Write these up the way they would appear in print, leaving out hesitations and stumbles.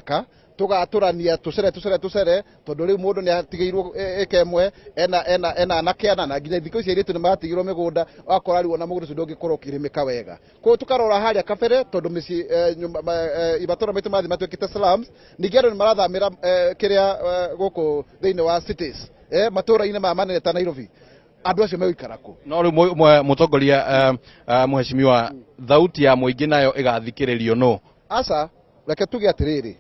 Ka tugatũrania tũcere tũcere tũcere, tondũ rĩu mũndũ nĩ atigĩirwo ĩka ĩmwe ena anake ana, na nginya thikũ ici airĩtu nĩ maratigĩrwo mĩgũnda. Wakora rĩu ona mũgũnda ũcio ndũngĩkorwo ũkĩrĩmĩka wega. Koguo tũkarora harĩa kabere, tondũ mĩciĩ matũra maitũ mathiĩ matuĩkĩte slums. Ningĩ andũ nĩ marathamĩra kĩrĩa gũkũ thĩinĩ wa cities, matũra-inĩ maya manene ta Nairobi. Andũ acio megũikara kũ? No rĩu mũtongoria, mheshimiwa, thauti ya mũingĩ nayo ĩgathikĩrĩrio nũ? Aca, reke tuge atĩrĩrĩ,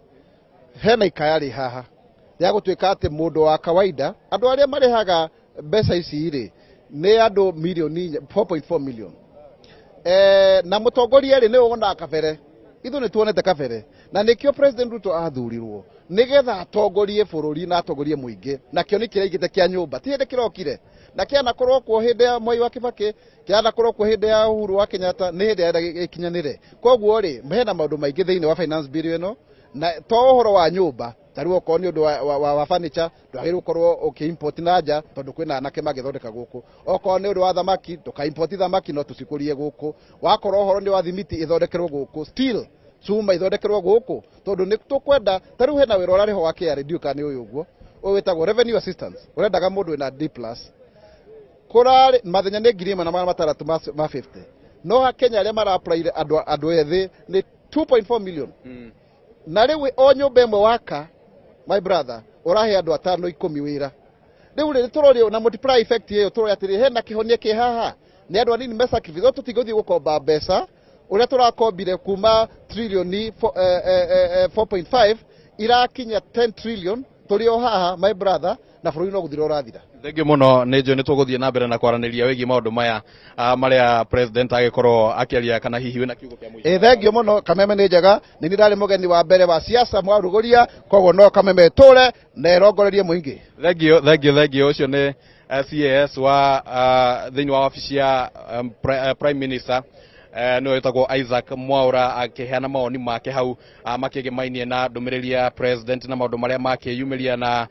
hena ikaya rĩ haha rĩa gũtuĩka atĩ mũndũ wa kawaida, andũ arĩa marĩhaga mbeca ici rĩ, nĩ andũ milioni 4.4 million, na mũtongoria rĩ, nĩwe wonaga kabere. Ithuĩ nĩ tuonete kabere, na nĩkĩo President Ruto athurirwo nĩgetha atongorie bũrũri na atongorie mũingĩ. Nakĩo nĩ kĩrĩa aigĩte kĩa nyũmba ti hĩndĩ kĩrokire, na kĩanakorwo kuo hĩndĩ ya Mwai wa Kibaki, kĩanakorwo kuo hĩndĩ ya Uhuru wa Kenyatta, nĩ hĩndĩ yarenda gĩkinyanĩre. Koguo rĩ, hena maũndũ maingĩ thĩinĩ wa finance bill ĩno, na to ũhoro wa nyũmba. Ta rĩu okorwo nĩ ũndũ wa furniture, ndwagĩrĩirwo gũkorwo ũkĩ-import na nja, tondũ kwĩna anake mangĩthondeka gũkũ. Okorwo nĩ ũndũ wa thamaki, ndũka-import thamaki, no tũcikũrie gũkũ. Wakorwo ũhoro nĩ wa thimiti, ĩthondekerwo gũkũ, steel, cuma ithondekerwo gũkũ, tondũ nĩ tũkwenda. Ta rĩu hena wĩra ũrarĩho wa KRA, ndiũĩ kana nĩ ũyũ ũguo, ũyũ wĩtagwo revenue assistance, ũrendaga mũndũ wĩna D plus, kũrarĩ mathenya nĩ 1,650 ma 50, no Kenya arĩa mara-applyire andũ ethĩ nĩ 2.4 million. Na rĩu o nyũmba ĩmwe waka, my brother, ũrahe andũ atano 10 wĩra. Rĩu rĩ, tũrorio na multiply effect ĩyo, tũrore atĩrĩ, hena kĩhonia kĩ haha nĩ andũ anini me sacrifice. No tũtigũthiĩ gũkomba mbeca ũrĩa tũrakombire kuma trilioni 4.5 irakinya 10 trillion, tũrĩ o haha, my brother, na bũrũri no gũthira ũrathira. Thengiũ mũno. Nĩ njũĩ nĩ tũgũthiĩ na mbere na kwaranĩria wĩgiĩ maũndũ maya marĩa president agĩkorwo akĩaria, kana hihi wĩna kiugo kĩa mũico? Ĩ, thengio mũno. Kameme nĩ njega. Nĩ niĩ ndarĩ mũgeni wa mbere wa siasa mwarugũria, koguo no Kameme ĩtũre na ĩrongorerie mũingĩ. Thengio, thengio, thengio. Ũcio nĩ CAS wa thĩinĩ wa wabici ya prime minister, nĩwe wĩtagwo Isaac Mwaura, akĩheana mawoni make hau makĩgemainie na ndũmĩrĩri ya president na maũndũ marĩa makĩyumĩria. Na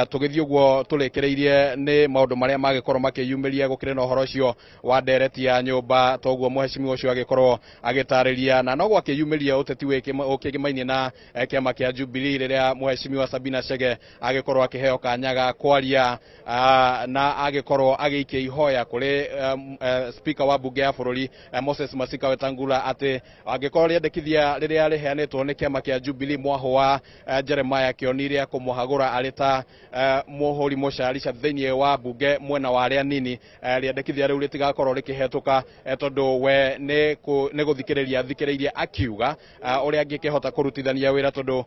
tũgĩthiĩ ũguo tũrĩkĩrĩirie nĩ maũndũ marĩa magĩkorwo makĩyumĩria gũkĩrĩ na ũhoro ũcio wa ndereti ya nyũmba, toguo mũhecimiwa ũcio agĩkorwo agĩtarĩria. Na no gwakĩyumĩria ũteti ũkĩgemainie na kĩama kĩa Jubilee, rĩrĩa mũhecimiwa Sabina Chege agĩkorwo akĩheo kanya ga kwaria, na agĩkorwo agĩikia ihoya kũrĩ speaker wa bunge ya bũrũri, Moses Masika Wetangula, atĩ angĩkorwo rĩendekithia rĩrĩa rĩheanĩtwo nĩ kĩama kĩa Jubilee mwahũ wa Jeremiah Kĩoni rĩa kũmũhagũra arĩ ta mũhũri mũcarica thĩinĩ wa bunge mwena wa arĩa nini, rĩendekithia rĩu rĩtigakorwo rĩkĩhetũka, tondũ we nĩ gũthikĩrĩria athikĩrĩirie akiuga ũrĩa angĩkĩhota kũrutithania wĩra, tondũ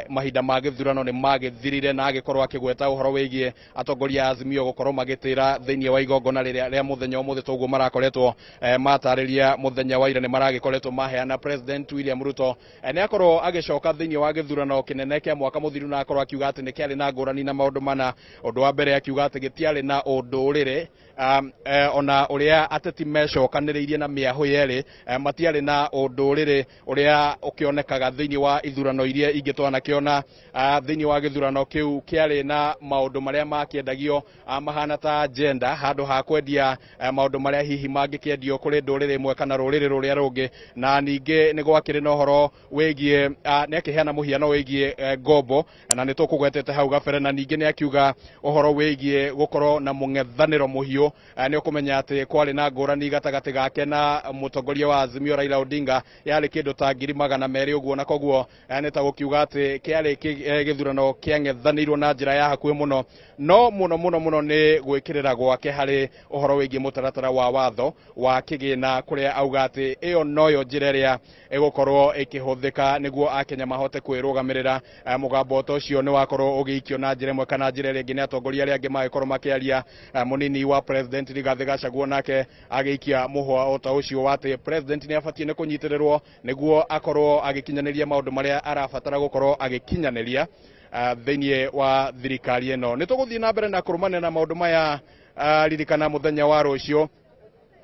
mahinda ma gĩthurano nĩ magĩthirire. Na agĩkorwo akĩgweta ũhoro wĩgiĩ atongoria a Azimio gũkorwo magĩtĩra thĩinĩ wa igongona rĩrĩa rĩa mũthenya ũmũthĩ, toguo marakoretwo matarĩria mũthenya wa ira nĩ maragĩkoretwo maheana. President William Ruto nĩ akorwo agĩcoka thĩinĩ wa gĩthurano kĩnene kĩa mwaka mũthiru, na akorwo akiuga atĩ nĩ kĩarĩ na ngũrani na maũndũ mana. Ũndũ wa mbere, akiuga atĩ gĩtiarĩ na ũndũrĩrĩ, ona ũrĩa ateti mecokanĩrĩirie na mĩahũ yerĩ, matiarĩ na ũndũrĩrĩ ũrĩa ũkĩonekaga thĩinĩ wa ithurano iria ingĩ twanakĩona. Thĩinĩ wa gĩthurano kĩu kĩarĩ na maũndũ marĩa makĩendagio mahana ta agenda, handũ ha kwendia maũndũ marĩa hihi mangĩkĩendio kũrĩ ndũrĩrĩ ĩmwe kana rũrĩrĩ rũrĩa rũngĩ. Na ningĩ nĩ gwakĩrĩ na ũhoro wĩgiĩ, nĩ akĩheana mũhiano wĩgiĩ ngombo, na nĩ tũkũgwetete hau gabere. Na ningĩ nĩ akiuga ũhoro wĩgiĩ gũkorwo na mũng'ethanĩro mũhiũ, nĩ ũkũmenya atĩ kwarĩ na ngũrani gatagatĩ gake na mũtongoria wa Azimio Raila Odinga, yarĩ kĩndũ ta 200,000 ũguo, na koguo nĩ ta gũkiuga atĩ kĩarĩ gĩthurano kĩang'ethanĩirwo na njĩra ya hakuhĩ mũno. No mũno mũno mũno nĩ gwĩkĩrĩra gwake harĩ ũhoro wĩgiĩ mũtaratara wa watho wa kĩgĩna, kũrĩa auga atĩ ĩyo noyo njĩra ĩrĩa ĩgũkorwo ĩkĩhũthĩka nĩguo akenya mahote kwĩrũgamĩrĩra. Mũgambo ta ũcio nĩ wakorwo ũgĩikio na njĩra ĩmwe kana njĩra ĩrĩa ĩngĩ nĩ atongoria arĩa angĩ magĩkorwo makĩaria. Mũnini wa president Rigathĩ Gachagua nake agĩikia mũhwa o ta ũcio wa atĩ president nĩ abatiĩ nĩ kũnyitĩrĩrwo nĩguo akorwo agĩkinyanĩria maũndũ marĩa arabatara gũkorwo agĩkinyanĩria thĩinĩ wa thirikari ĩno. Nĩ tũgũthiĩ na mbere na kũrũmanĩra na maũndũ maya. Ririkana mũthenya wa rũciũ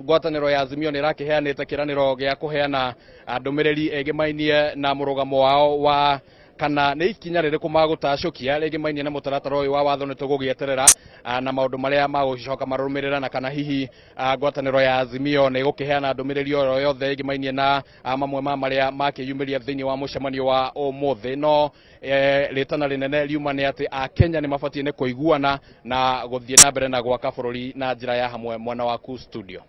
ngwatanĩro ya Azimio nĩ ĩrakĩheanĩte kĩranĩro gĩa kũheana ndũmĩrĩri ĩgĩmainie na mũrũgamo wao wa Kana nĩ ikinya rĩrĩkũ magũtacũkia rĩgĩmainie na mũtaratara ũyũ wa watho, nĩ tũgũgĩeterera na maũndũ marĩa magũcoka marũmĩrĩra, na kana hihi ngwatanĩro ya Azimio nĩ ĩgũkĩheana ndũmĩrĩri oro yothe ĩgĩmainie na mamwe ma marĩa makĩyumĩria thĩinĩ wa mũcemanio wa ũmũthĩ. No rĩtana rĩnene riuma nĩ atĩ Akenya nĩ mabatiĩ nĩ kũiguana na gũthiĩ na mbere na gwaka bũrũri na njĩra ya hamwe. Mwena waku studio.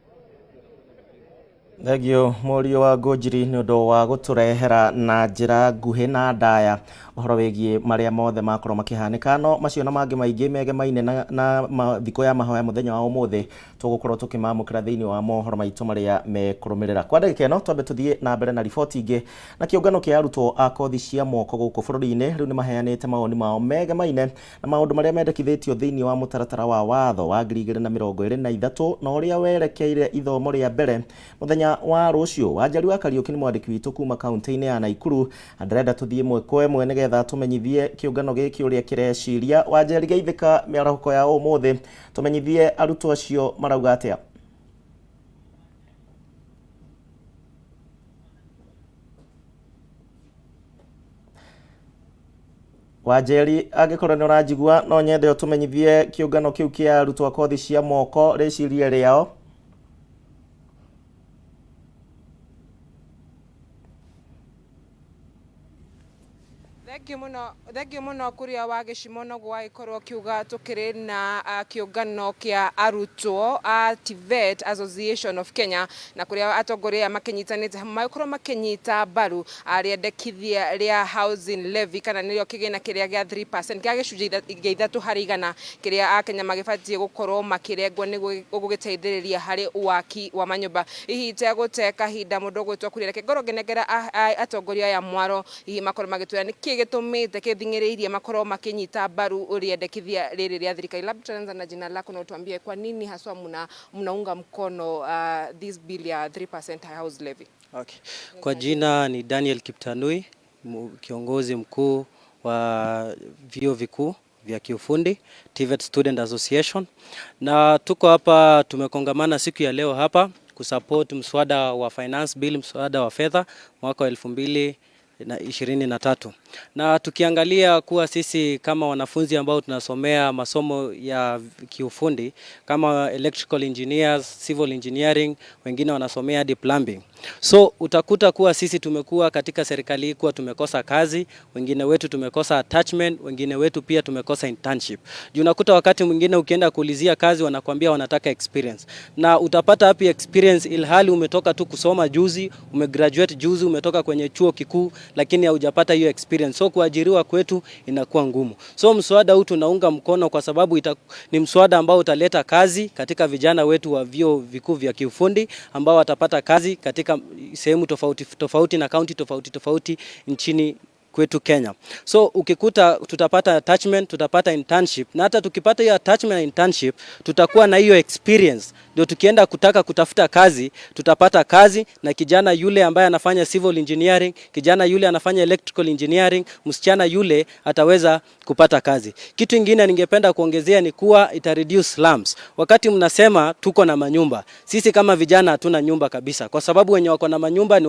Thengio, mũriũ wa Ngũnjiri, nĩ ũndũ wa gũtũrehera na njĩra nguhĩ na ndaya ũhoro wĩgiĩ marĩa mothe makorwo makĩhanĩka. No macio na mangĩ maingĩ megemaine na thikũ ya mahoya mũthenya wa ũmũthĩ, tũgũkorwo tũkĩmamũkĩra thĩinĩ wa mohoro maitũ marĩa mekũrũmĩrĩra. Kwa ndagĩka ĩno, twambe tũthiĩ na mbere na riboti ingĩ. Na kĩũngano kĩa arutwo a kothi cia moko gũkũ bũrũri-inĩ rĩu nĩ maheanĩte mawoni mao megemaine na maũndũ marĩa mendekithĩtio thĩinĩ wa mũtaratara wa watho wa 2023 na ũrĩa werekeire ithomo rĩa mbere mũthenya wa rũciũ. Wanjari wa Kariũki nĩ mwandĩki witũ kuma kaunti-inĩ ya Naikuru, na ndĩrenda tũthiĩ ĩmwe kwa ĩmwe nĩgetha tũmenyithie kĩũngano gĩkĩ ũrĩa kĩreciria. Wanjeri, geithĩka mĩarahũko ya ũmũthĩ, tũmenyithie arutwo acio marauga atĩa. Wanjeri, angĩkorwo nĩ ũranjigua, no nyende ũtũmenyithie kĩũngano kĩu kĩa arutwo a kothi cia moko rĩciria rĩao. Thengio mũno, thengio mũno. Kuria wa gĩcimo noguo wagĩkorwo ũkiuga, tũkĩrĩ na kĩũngano kĩa arutwo a TVET Association of Kenya, na kũrĩa atongoria aya makĩnyitanĩte hamwe magĩkorwo makĩnyita mbaru rĩendekithia rĩa housing levy, kana nĩrĩo kĩgĩna kĩrĩa gĩa 3%, kĩa gĩcunjĩ gĩa 3% kĩrĩa akenya magĩbatiĩ gũkorwo makĩrengwo nĩguo gũgĩteithĩrĩria harĩ waki wa manyũmba. Hihi itegũte kahinda, mũndũ ũgwĩtwo Kuria, reke ngorwo ngĩnengera atongoria aya mwaro, hihi makorwo magĩtwĩra nĩkĩ gĩtũmĩte kĩthing'ĩrĩirie makorwo makĩnyita mbaru rĩendekithia rĩrĩ rĩa thirikari. Labda tutaanza na jina lako na utuambie kwa nini haswa mnaunga mkono this bill ya 3% house levy. Okay. Kwa jina ni Daniel Kiptanui, kiongozi mkuu wa vyuo vikuu vya kiufundi TVET Student Association, na tuko hapa, tumekongamana siku ya leo hapa kusupport mswada wa finance bill, mswada wa fedha mwaka wa 2023. Na tukiangalia kuwa sisi kama wanafunzi ambao tunasomea masomo ya kiufundi kama electrical engineers, civil engineering, wengine wanasomea hadi plumbing. So utakuta kuwa sisi tumekuwa katika serikali hii kuwa tumekosa kazi, wengine wetu tumekosa attachment, wengine wetu pia tumekosa internship. Juu unakuta wakati mwingine ukienda kuulizia kazi wanakuambia wanataka experience. Na utapata wapi experience ilhali umetoka tu kusoma juzi, umegraduate juzi, umetoka kwenye chuo kikuu, lakini haujapata hiyo experience. So kuajiriwa kwetu inakuwa ngumu. So mswada huu tunaunga mkono kwa sababu ni mswada ambao utaleta kazi katika vijana wetu wa vyuo vikuu vya kiufundi ambao watapata kazi katika sehemu tofauti tofauti na kaunti tofauti tofauti nchini kwetu Kenya. So ukikuta tutapata attachment, tutapata internship, na hata tukipata hiyo attachment na internship tutakuwa na hiyo experience, ndio tukienda kutaka kutafuta kazi tutapata kazi. Na kijana yule ambaye anafanya civil engineering, kijana yule anafanya electrical engineering, msichana yule ataweza kupata kazi. Kitu ingine ningependa kuongezea ni kuwa ita reduce slums. Wakati mnasema tuko na manyumba, sisi kama vijana hatuna nyumba kabisa, kwa sababu wenye wako na manyumba ni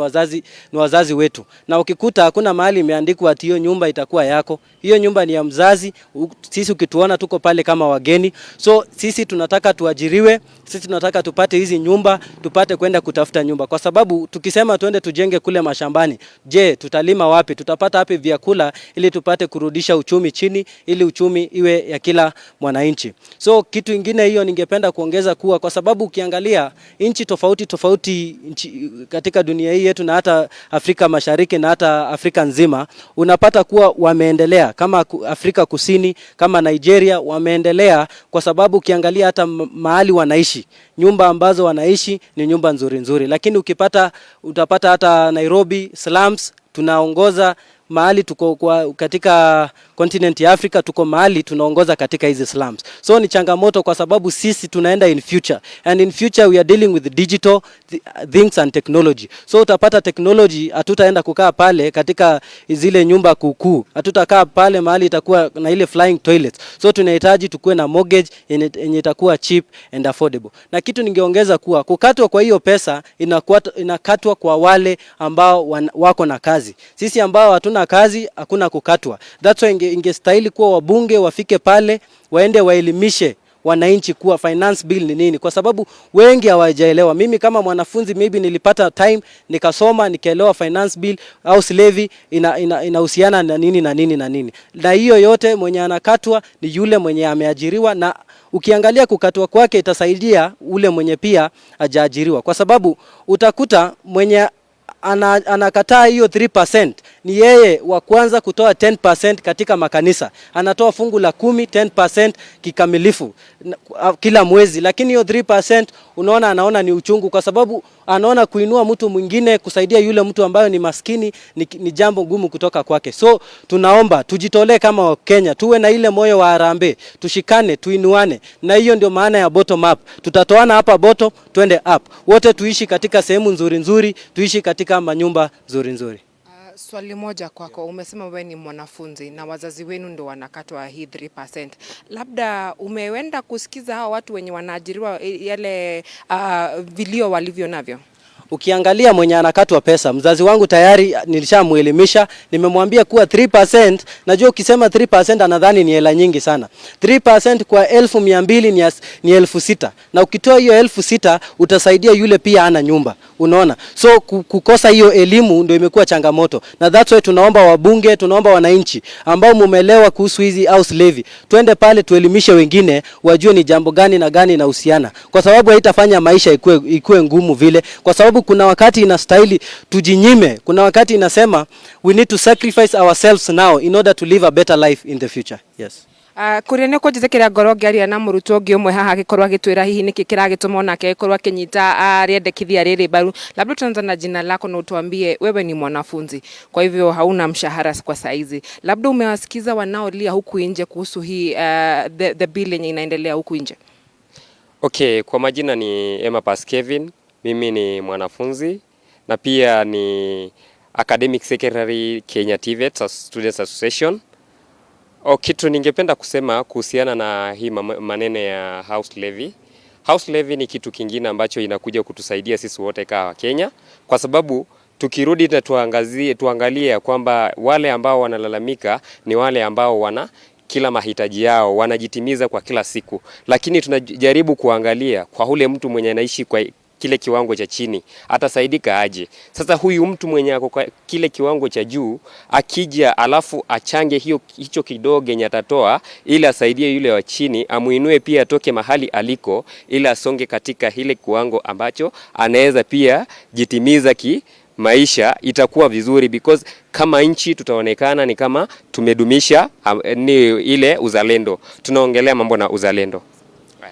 wazazi wetu, na ukikuta hakuna mahali imeandikwa ati hiyo nyumba itakuwa yako. Hiyo nyumba ni ya mzazi. Sisi ukituona tuko pale kama wageni. So sisi tunataka tuajiriwe, sisi tunataka tupate hizi nyumba, tupate kwenda kutafuta nyumba, kwa sababu tukisema tuende tujenge kule mashambani, je, tutalima wapi? Tutapata wapi vyakula ili tupate kurudisha uchumi chini, ili uchumi iwe ya kila mwananchi? So kitu ingine hiyo ningependa kuongeza kuwa, kwa sababu ukiangalia nchi tofauti tofauti nchi, katika dunia hii yetu na hata Afrika Mashariki na hata Afrika nzima, unapata kuwa wameendelea kama Afrika Kusini, kama Nigeria wameendelea, kwa sababu ukiangalia hata mahali wanaishi, nyumba ambazo wanaishi ni nyumba nzuri nzuri, lakini utapata hata Nairobi slums tunaongoza mahali tuko kwa, katika continent ya Africa tuko mahali tunaongoza katika hizi slums. So ni changamoto kwa sababu sisi tunaenda in future, and in future we are dealing with digital things and technology. So utapata technology, hatutaenda kukaa pale katika zile nyumba kuukuu, hatutakaa pale mahali itakuwa na ile flying toilets. So tunahitaji tukuwe na mortgage yenye itakuwa cheap and affordable. Na kitu ningeongeza kuwa kukatwa kwa hiyo pesa inakuwa, inakatwa kwa wale ambao wako na kazi. Sisi ambao hatuna Hakuna kazi, hakuna kukatwa. That's why ingestahili kuwa wabunge wafike pale, waende waelimishe wananchi kuwa finance bill ni nini, kwa sababu wengi hawajaelewa. Mimi kama mwanafunzi maybe nilipata time nikasoma nikaelewa finance bill au levy inahusiana na nini na nini na nini, na hiyo yote mwenye anakatwa ni yule mwenye ameajiriwa, na ukiangalia kukatwa kwake itasaidia ule mwenye pia hajaajiriwa, kwa sababu utakuta mwenye anakataa hiyo 3% ni yeye wa kwanza kutoa 10% katika makanisa, anatoa fungu la 10 10% kikamilifu kila mwezi, lakini hiyo 3% unaona, anaona ni uchungu, kwa sababu anaona kuinua mtu mwingine kusaidia yule mtu ambayo ni maskini ni jambo gumu kutoka kwake. So tunaomba tujitolee kama Wakenya, tuwe na ile moyo wa harambee, tushikane, tuinuane, na hiyo ndio maana ya bottom up. Tutatoana hapa bottom, twende up, wote tuishi katika sehemu nzuri nzuri, tuishi katika manyumba nzuri nzuri. Swali moja kwako, umesema wewe ni mwanafunzi na wazazi wenu ndo wanakatwa hii 3%. Labda umeenda kusikiza hawa watu wenye wanaajiriwa yale vilio walivyo navyo? Ukiangalia mwenye anakatwa pesa, mzazi wangu tayari nilishamuelimisha, nimemwambia kuwa 3%, najua ukisema 3% anadhani ni hela nyingi sana. 3% kwa 200,000 ni 6,000, na ukitoa hiyo 6,000 utasaidia yule pia ana nyumba, unaona. So kukosa hiyo elimu ndio imekuwa changamoto, na that's why tunaomba wabunge, tunaomba wananchi ambao mumeelewa kuhusu hizi house levy, twende pale tuelimishe wengine wajue ni jambo gani na gani inahusiana, kwa sababu haitafanya maisha ikue ngumu vile, kwa sababu kuna wakati inastahili tujinyime, kuna wakati inasema we need to sacrifice ourselves now in order to live a better life in the future. Yes. Kuria nä kå ngoro ngĩaria na mũrutwo ũngĩ ũmwe haha agĩkorwo agĩtwĩra hihi nĩkĩ kĩragĩtũma onake agĩkorwo akĩnyita rĩendekithia rĩrĩ mbaru. Labda tuanza na jina lako na utuambie wewe ni mwanafunzi, kwa hivyo hauna mshahara kwa saizi, labda umewasikiza wanaolia huku nje kuhusu hii the bill yenye inaendelea huku nje? Okay, kwa majina ni Emma Pas Kevin, mimi ni mwanafunzi na pia ni academic secretary Kenya TVET Students Association. Kitu ningependa kusema kuhusiana na hii maneno ya house levy. House levy ni kitu kingine ambacho inakuja kutusaidia sisi wote kama Kenya, kwa sababu tukirudi na tuangalie ya kwamba wale ambao wanalalamika ni wale ambao wana kila mahitaji yao wanajitimiza kwa kila siku, lakini tunajaribu kuangalia kwa ule mtu mwenye anaishi kwa kile kiwango cha chini atasaidika aje? Sasa huyu mtu mwenye ako kwa kile kiwango cha juu akija, alafu achange hicho kidogo yenye atatoa ili asaidie yule wa chini, amuinue pia atoke mahali aliko, ili asonge katika ile kiwango ambacho anaweza pia jitimiza ki maisha, itakuwa vizuri because kama nchi tutaonekana ni kama tumedumisha ni ile uzalendo. Tunaongelea mambo na uzalendo.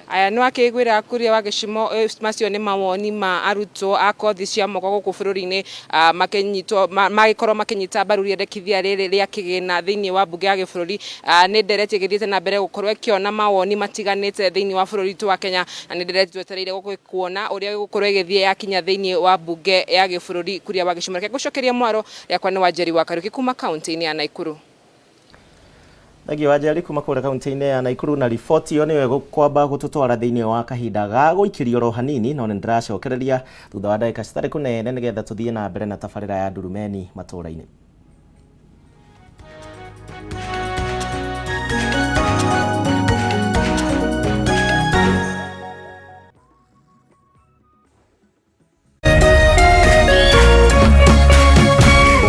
Aya nä wakä ira kuria wa gĩcimo, macio nĩ mawoni ma arutwo a kothi cia moko gũkũ bũrũri-inĩ, makĩnyitwo magĩkorwo makĩnyita mbaru rĩendekithia rĩrĩ rĩa kĩgĩna thĩinĩ wa mbunge ya gĩbũrũri. Nĩ ndereti ĩgĩthiĩte na mbere gũkorwo ĩkĩona mawoni matiganĩte thĩinĩ wa bũrũri witũ wa Kenya, na nĩ ndereti twetereire kuona ũrĩa ĩgũkorwo ĩgĩthiĩ yakinya thĩinĩ wa mbunge ya gĩbũrũri. Kuria wa gĩcimo, reke ngũcokeria mwaro rĩakwa nĩ Wanjeri wa Kariũki kuma kaunti-inĩ ya Naikuru. Thengiũ Wanjeri kuma kũrĩa kaunti-inĩ ya Naikuru na riboti ĩyo nĩyo ĩgũkwamba gũtũtwara thĩinĩ wa kahinda ga gũikĩrio oro hanini, no nĩ ndĩracokereria thutha wa ndagĩka citarĩ kũnene nĩgetha tũthiĩ na mbere na tabarĩra ya Ndurumeni matũũra-inĩ.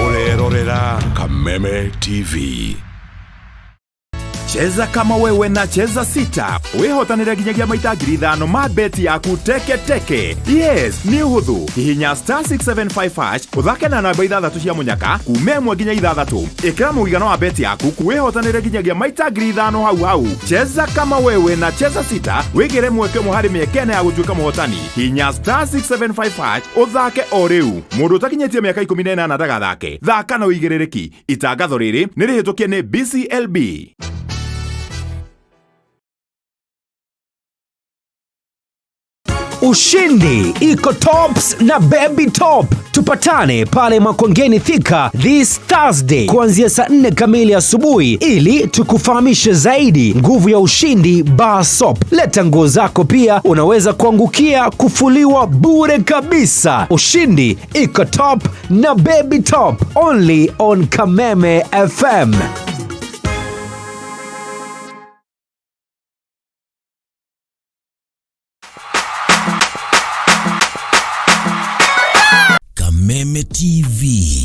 Ũrerorera Kameme TV. Cheza kama wewe na Cheza Sita wihotanire nginyagia maita 5,000 ma beti yaku teke teke. Yes, nĩ ũhũthũ. Hihinya star 675 hash ũthake na namba 6 cia mũnyaka kuma 1 nginya 6. Ĩkĩra mũigana wa beti yaku wihotanire nginyagia maita 5,000 hau hau. Cheza kama wewe na Cheza Sita wĩgĩre mweke ũmwe harĩ mĩeke ĩna ya gũtuĩka mũhotani. Hihinya star 675 hash ũthake o rĩu. Mũndũ ũtakinyĩtie mĩaka 18 ndagathake. Thaka na ũigĩrĩrĩki. Itangatho rĩrĩ nĩ rĩhĩtũkie nĩ BCLB. Ushindi iko tops na Baby Top. Tupatane pale Makongeni Thika this Thursday kuanzia saa 4 kamili asubuhi ili tukufahamishe zaidi nguvu ya Ushindi Bar Soap. Leta nguo zako pia, unaweza kuangukia kufuliwa bure kabisa. Ushindi iko top na Baby Top only on Kameme FM. Kameme TV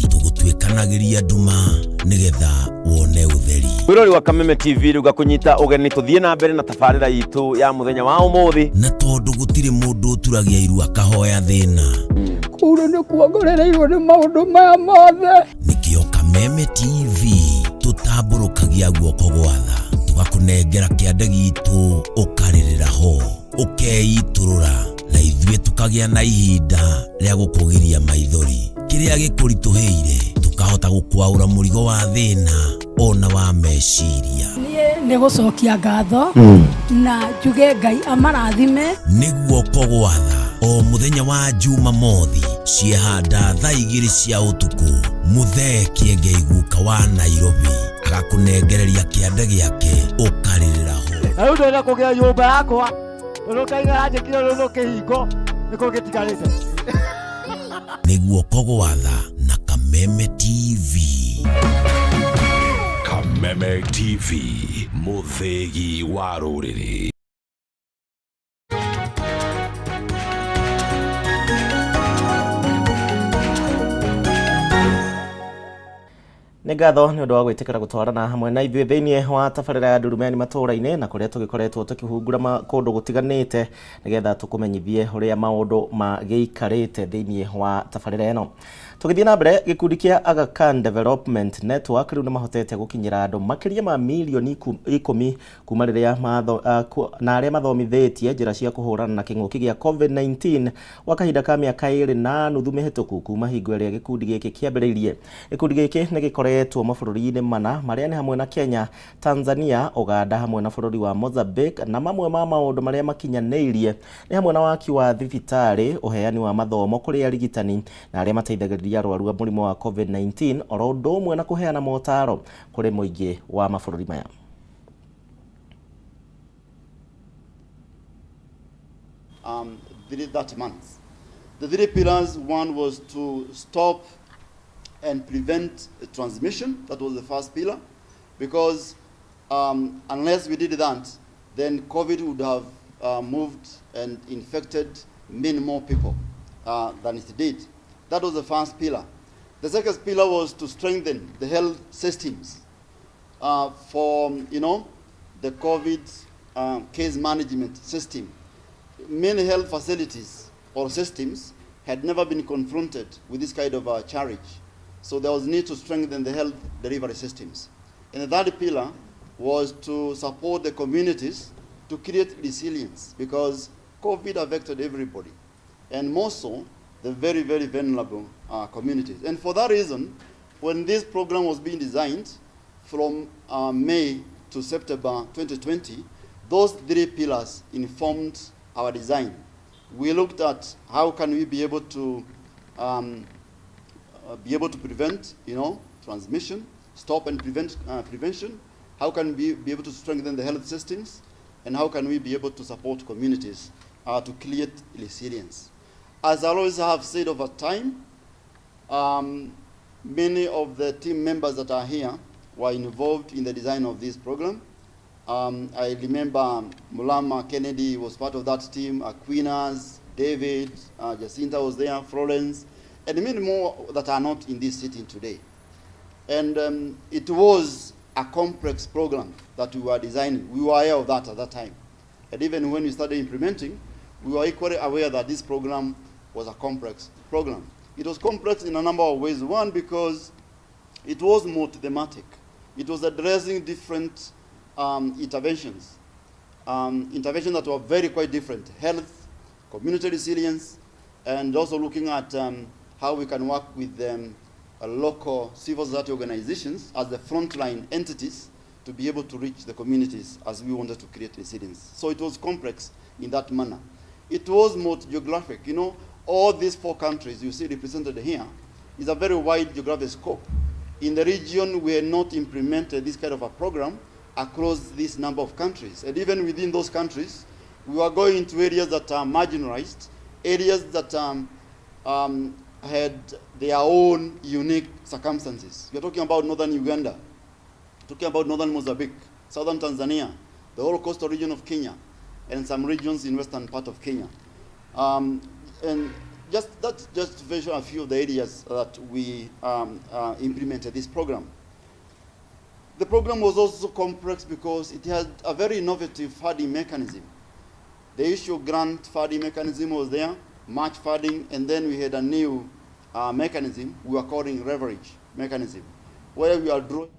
tũgũtuĩkanagĩria nduma nĩgetha wone ũtheri. Mwirori wa Kameme TV rĩu ngakũnyita ũgeni tũthiĩ na mbere na tabarĩra itũ ya mũthenya wa ũmũthĩ. Na tondũ gũtirĩ mũndũ ũturagia iru akahoya thĩna. Kũu nĩ kuongorereirwo nĩ maũndũ maya mothe. Nĩkĩo Kameme TV tũtambũrũkagia guoko gwa tha tũgakũnengera kĩande gitũ ũkarĩrĩra ho ũkeitũrũra na ithuĩ tũkagĩa na ihinda rĩa gũkũgiria maithori kĩrĩa gĩkũritũhĩire tũkahota gũkwaũra mũrigo wa thĩna ona wa meciria. Niĩ nĩ gũcokia ngatho na njuge Ngai amarathime. Nĩ guoko gwa tha o mũthenya wa Jumamothi ciehanda thaa 2 cia ũtukũ Mũthee Kĩengei guka wa Nairobi agakũnengereria kĩande gĩake ũkarĩrĩra ho. Na rĩu ndĩrenda kũgĩa nyũmba yakwa tondũ Ngai aranjĩkire rũrũ kĩhingo nĩkĩo gĩtigarĩte. Nĩ guoko gwa tha na Kameme TV. Kameme TV, mũthĩgi wa rũrĩrĩ. Nĩ ngatho nĩ ũndũ wa gwĩtĩkĩra gũtwarana hamwe na ithuĩ thĩinĩ wa tabarĩra ya Ndurumeni matũũra-inĩ na kũrĩa tũgĩkoretwo tũkĩhungura kũndũ gũtiganĩte nĩgetha tũkũmenyithie ũrĩa maũndũ magĩikarĩte thĩinĩ wa tabarĩra ĩno. Tũgĩthiĩ na mbere, gĩkundi kĩa Aga Khan Development Network rĩu nĩ mahotete gũkinyĩra andũ makĩria ma milioni 10 kuma rĩrĩa na arĩa mathomithĩtie njĩra cia kũhũrana na kĩng'ũki gĩa COVID-19 gwa kahinda ka mĩaka 2.5 mĩhĩtũku kuma hingo ĩrĩa gĩkundi gĩkĩ kĩambĩrĩirie. Gĩkundi gĩkĩ nĩ gĩkoretwo mabũrũri-inĩ mana marĩa nĩ hamwe na Kenya, Tanzania, Uganda hamwe na bũrũri wa Mozambique, na mamwe ma maũndũ marĩa makinyanĩirie nĩ hamwe na waki wa thibitarĩ, ũheani wa mathomo kũrĩ arigitani na arĩa mateithagĩrĩria arwaru a mũrimũ wa COVID-19, oro ũndũ ũmwe na kũheana motaro kũrĩ mũingĩ wa mabũrũri maya. 30 months. The three pillars, one was to stop and prevent transmission. That was the first pillar, because unless we did that, then COVID would have moved and infected many more people than it did. That was the first pillar. The second pillar was to strengthen the health systems for, the COVID case management system. Many health facilities or systems had never been confronted with this kind of a challenge. So there was need to strengthen the health delivery systems. And the third pillar was to support the communities to create resilience, because COVID affected everybody, and more so the very, very vulnerable communities. And for that reason, when this program was being designed from May to September 2020, those three pillars informed our design. We looked at how can we be able to prevent, transmission, stop and prevent prevention. How can we be able to strengthen the health systems, and how can we be able to support communities to create resilience? As I always have said over time, many of the team members that are here were involved in the design of this program. I remember Mulama Kennedy was part of that team, Aquinas, David, Jacinta was there, Florence, and many more that are not in this sitting today. And it was a complex program that we were designing. We were aware of that at that time. And even when we started implementing, we were equally aware that this program was a complex program. It was complex in a number of ways. One, because it was multi-thematic. It was addressing different interventions, interventions that were very quite different: health, community resilience, and also looking at how we can work with local civil society organizations as the frontline entities to be able to reach the communities as we wanted to create resilience. So it was complex in that manner. It was multi-geographic. You know, all these four countries you see represented here is a very wide geographic scope. In the region, we had not implemented this kind of a program across this number of countries. And even within those countries, we were going into areas that are marginalized, areas that had their own unique circumstances. We're talking about northern Uganda, talking about northern Mozambique, southern Tanzania, the whole coastal region of Kenya, and some regions in western part of Kenya. And just that's just to mention a few of the areas that we implemented this program. The program was also complex because it had a very innovative funding mechanism. The issue grant funding mechanism was there, match funding, and then we had a new mechanism we were calling leverage mechanism, where we are drawing.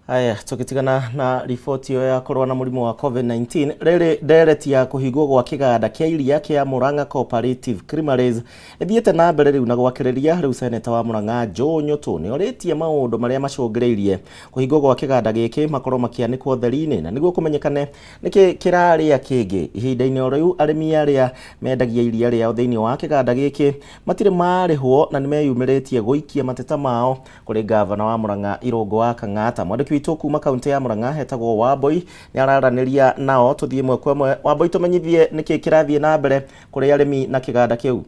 Aya, tugitigana na riboti ĩyo ya kũrũa na mũrimũ wa COVID-19. Rĩrĩ ndereti ya kũhingwo gwa kĩganda kĩa iria kĩa Murang'a Cooperative Creameries ĩthiĩte na mbere rĩu na gwakĩrĩria. Rĩu seneta wa Murang'a Joe Nyutu nĩ orĩtie maũndũ marĩa macũngĩrĩirie kũhingwo gwa kĩganda gĩkĩ makorwo makĩanĩkwo theri-inĩ na nĩguo kũmenyekane nĩkĩ kĩrarĩa kĩngĩ. Ihinda-inĩ o rĩu, arĩmi arĩa mendagia iria rĩao thĩinĩ wa kĩganda gĩkĩ matirĩ marĩhwo na nĩmeyumĩrĩtie gũikia mateta mao kũrĩ gavana wa Murang'a Irũngũ wa Kang'ata. Mwandĩki witũ kuma kaunti ya Murang'a hetagwo Wambui nĩ araranĩria nao. Tũthiĩ ĩmwe kwa ĩmwe. Wambui, tũmenyithie nĩkĩ kĩrathiĩ na mbere kũrĩ arĩmi na kĩganda kĩu.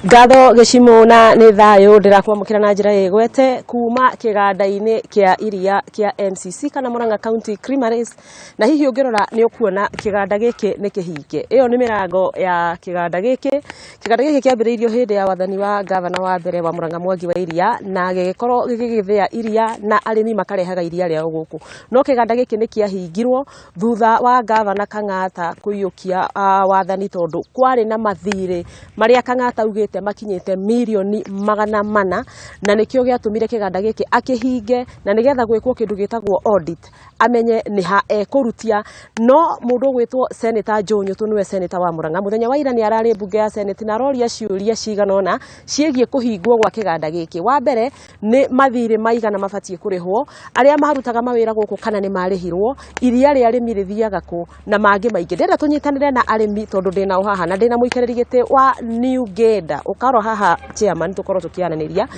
Ngatho Gĩcimũ, na nĩ thayũ. Ndĩrakwamũkĩra na njĩra ĩgwete kuma kĩganda-inĩ kĩa iria kĩa MCC kana Murang'a County Creameries, na hihi ũngĩrora nĩ ũkuona kĩganda gĩkĩ nĩ kĩhinge. Ĩyo nĩ mĩrango ya kĩganda gĩkĩ. Kĩganda gĩkĩ kĩambĩrĩirio hĩndĩ ya wathani wa gavana wa mbere wa Murang'a, Mwangi wa Iria, na gĩgĩkorwo gĩgĩthĩa iria na arĩmi makarehaga iria rĩao gũkũ, no kĩganda gĩkĩ nĩ kĩahingirwo thutha wa gavana Kang'ata kũiyũkia wathani, tondũ kwarĩ na mathirĩ marĩa Kang'ata augĩte makinyĩte mirioni 400, na nĩkĩo gĩatũmire kĩganda gĩkĩ akĩhinge na nĩgetha gwĩkwo kĩndũ gĩtagwo audit, amenye nĩ ha ekũrutia. No mũndũ ũgwĩtwo Senator Joe Nyutu, nĩwe senator wa Murang'a, mũthenya wa ira nĩ ararĩ mbunge ya Senate na aroria ciũria cigana ũna ciĩgiĩ kũhingwo gwa kĩganda gĩkĩ. Wa mbere nĩ mathirĩ maigana mabatiĩ kũrĩhwo arĩa marutaga mawĩra gũkũ, kana nĩ marĩhirwo, iria rĩa arĩmi rĩthiaga kũ, na mangĩ maingĩ. Ndĩrenda tũnyitanĩre na arĩmi tondũ ndĩnao haha, na ndĩna mũikarĩri gĩtĩ wa New Genda ũkarwo haha, chairman, tũkorwo tũkĩaranĩria.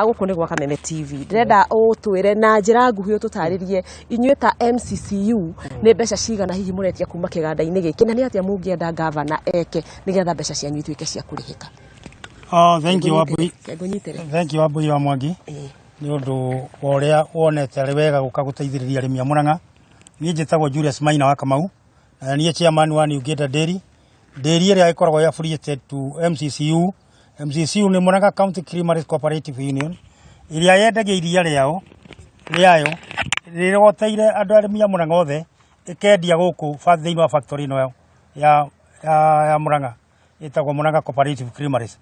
Gũkũ nĩ gwa Kameme TV. Ndĩrenda ũtwĩre na njĩra nguhĩ, ũtũtarĩrie inyuĩ ta MCCU nĩ mbeca cigana hihi mũretia kuma kĩganda-inĩ gĩkĩ, na nĩ atĩa mũngĩenda gavana eke nĩgetha mbeca cianyu ituĩke cia kũrĩhĩka. Oh, thank you, Wambui. Ngũnyitĩre. Thank you, Wambui wa Mwangi, nĩ ũndũ wa ũrĩa wonete arĩ wega gũka gũteithĩrĩria arĩmi a Murang'a. Niĩ njĩtagwo Julius Maina wa Kamau, na niĩ chairman wa New Ngenda Dairy. Dairy ĩrĩa ĩkoragwo affiliated to MCCU. MCCU nĩ Murang'a County Creameries Cooperative Union, ĩrĩa yendagia iria rĩao rĩayo rĩroteire andũ arĩmi a Murang'a othe, ĩkendia gũkũ thĩinĩ wa factory ĩno ya Murang'a ĩtagwo Murang'a Cooperative Creameries.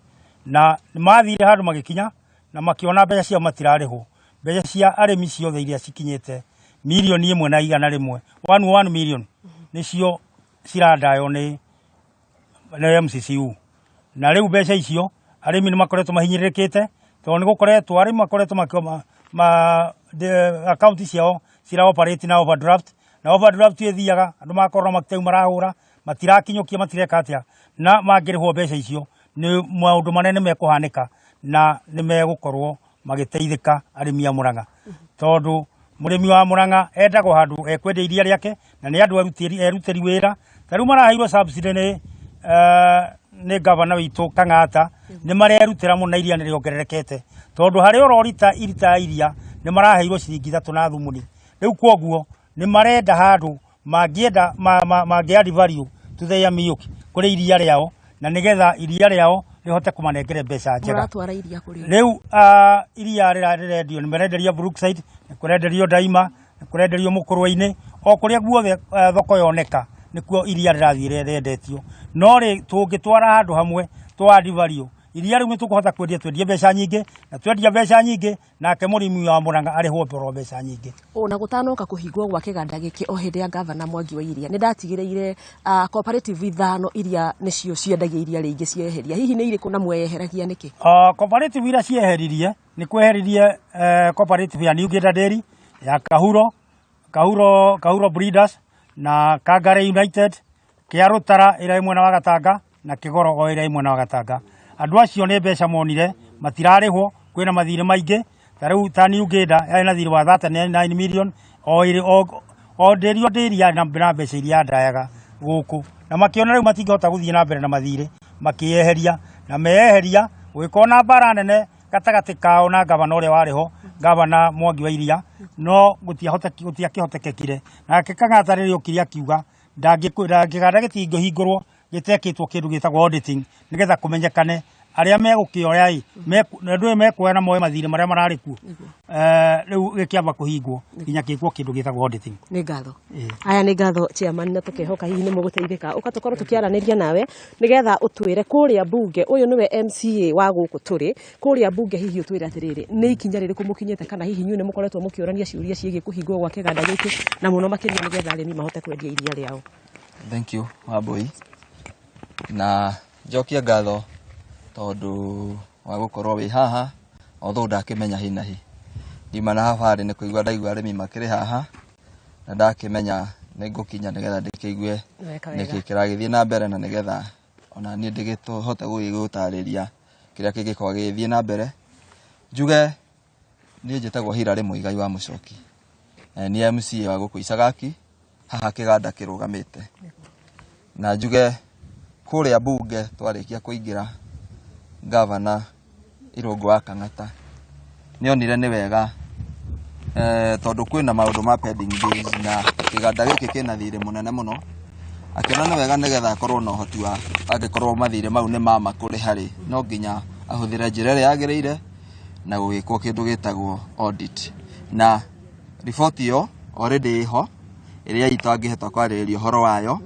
Na mathire handũ magĩkinya na makĩona mbeca ciao matirarĩhwo, mbeca cia arĩmi ciothe iria cikinyĩte 1,100,000, 1 million, nĩcio cirandaywo nĩ MCCU. Na rĩu mbeca icio arĩmi nĩ makoretwo mahinyĩrĩrĩkĩte, tondũ nĩ gũkoretwo arĩmi makoretwo makĩoma ma akaunti ciao cira operate na overdraft, na overdraft ĩthiaga andũ magakorwo mateu marahũra, matirakinyũkia, matireka atĩa. Na mangĩrĩhwo mbeca icio, nĩ maũndũ manene mekũhanĩka na nĩ megũkorwo magĩteithĩka arĩmi a Murang'a, tondũ mũrĩmi wa Murang'a endagwo handũ ekwendia iria rĩake na nĩ andũ erutĩri wĩra. Ta rĩu maraheirwo subsidy nĩ gavana witũ Kang'ata, nĩ marerutĩra mũno na iria nĩ rĩongererekete, tondũ harĩa ũrorita irita ya iria nĩ maraheirwo ciringi 3 na thumuni. Rĩu kwoguo nĩ marenda handũ mangĩenda mangĩ add value to their milk, kũrĩ iria rĩao, na nĩgetha iria rĩao rĩhote kũmanengere mbeca njega. Mũratwara iria kũrĩ? Rĩu iria rĩrendio nĩ marenderio Brookside, nĩ kũrenderio Daima, nĩ kũrenderio Mũkũrwe-inĩ, o kũrĩa guothe thoko yoneka nĩkuo iria rĩrathiĩ rĩendetio. No rĩ tũngĩtwara handũ hamwe twa add value iria rĩu, nĩ tũkũhota kwendia, twendie mbeca nyingĩ, na twendia mbeca nyingĩ, nake mũrĩmi wa Murang'a arĩhwo mboro mbeca nyingĩ. Ona gũtanoka kũhingwo gwa kĩganda gĩkĩ, o hĩndĩ ya gavana Mwangi wa Iria, nĩ ndatigĩrĩire cooperative ithano iria nĩcio ciendagia iria rĩingĩ cieheria. Hihi nĩ irĩkũ na mweyeheragia nĩkĩ? Cooperative iria cieheririe, nĩ kweheririe cooperative ya New Ngenda Dairy, ya Kahuro Breeders, na Kangare United, Kĩa Rũtara ĩrĩa ĩ mwena wa Gatanga na Kĩgoro o ĩrĩa ĩ mwena wa Gatanga. Andũ acio nĩ mbeca monire matirarĩhwo, kwĩna mathirĩ maingĩ ta rĩu ta New Ngĩnda yarĩ na thirĩ wa 39 million o ĩrĩ o o ndĩri o ndĩri yarĩ na mbeca iria yandayaga gũkũ, na makĩona rĩu matingĩhota gũthiĩ na mbere na mathirĩ makĩyeheria, na meyeheria gũgĩkorwo na mbara nene gatagatĩ kao na gavana ũrĩa warĩ ho, gavana Mwangi wa Iria, no gũtiakĩhotekekire. Nake Kang'ata rĩrĩa okire akiuga kĩganda gĩtingĩhingũrwo gĩtekĩtwo kĩndũ gĩtagwo auditing nĩgetha kũmenyekane arĩa megũkĩoya ĩ, andũ aya mekuoya na moe mathirĩ marĩa mararĩ kuo. Rĩu gĩkĩamba kũhingwo nginya gĩkwo kĩndũ gĩtagwo auditing. Nĩ ngatho. Aya nĩ ngatho chairman, na tũkehoka hihi nĩ mũgũteithĩka. Ũka tũkorwo tũkĩaranĩria nawe nĩgetha ũtwĩre kũrĩa mbunge, ũyũ nĩwe MCA wa gũkũ tũrĩ, kũrĩa mbunge hihi ũtwĩre atĩrĩrĩ, nĩ ikinya rĩrĩkũ mũkinyĩte, kana hihi inyuĩ nĩ mũkoretwo mũkĩũrania ciũria ciĩgiĩ kũhingwo gwa kĩganda gĩkĩ, na mũno makĩria nĩgetha arĩmi mahote kwendia iria rĩao. Thank you Wambui, na njokie ngatho tondũ wa gũkorwo wĩ haha, although ndakĩmenya hi na hi. Ndima na habarĩ nĩ kũigua ndaigua arĩmi makĩrĩ haha, na ndakĩmenya nĩ ngũkinya nĩgetha ndĩkĩigue Weka wega. nĩkĩ kĩragĩthiĩ na mbere, na nĩgetha ona niĩ ndĩgĩhote gũgĩgũtarĩria kĩrĩa kĩngĩkorwo gĩgĩthiĩ na mbere. Njuge niĩ njĩtagwo Hilary Muigai wa Mũchoki, na nĩ MCA wa gũkũ Icagaki, haha kĩganda kĩrũgamĩte. Na njuge kũrĩa mbunge twarĩkia kũingĩra, gavana Irũngũ wa Kang'ata nĩonire nĩ wega, tondũ kwĩna maũndũ ma pending bills na kĩganda gĩkĩ kĩna thirĩ mũnene mũno, akĩona nĩ wega nĩgetha akorwo na ũhoti wa angĩkorwo mathirĩ mau nĩ mama kũrĩha rĩ, no nginya ahũthĩre njĩra ĩrĩa yagĩrĩire na gũgĩkwo kĩndũ gĩtagwo audit. Na riboti ĩyo already ĩho, ĩrĩa itangĩhota kwarĩrĩria ũhoro wayo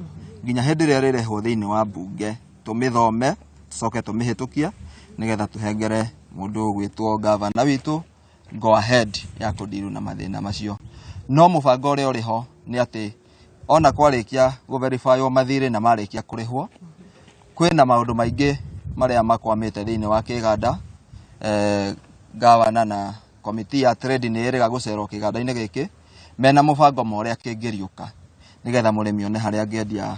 nginya hĩndĩ ĩrĩa ĩrĩrehwo thĩinĩ wa mbunge, tũmĩthome tũcoke tũmĩhĩtũkie nĩgetha tũhengere mũndũ ũgwĩtwo gavana witũ go ahead ya kũndiru na mathĩna macio. No mũbango ũrĩa ũrĩ ho nĩ atĩ ona kwarĩkia gũ-verify-wo mathirĩ na marĩkia kũrĩhwo, kwĩna maũndũ maingĩ marĩa makwamĩte thĩinĩ wa kĩganda. Gavana na komiti ya trade nĩ ĩrĩga gũcerwo kĩganda-inĩ gĩkĩ mena mũbango ma ũrĩa kĩngĩriũka nĩgetha mũrĩmi one harĩa angĩendia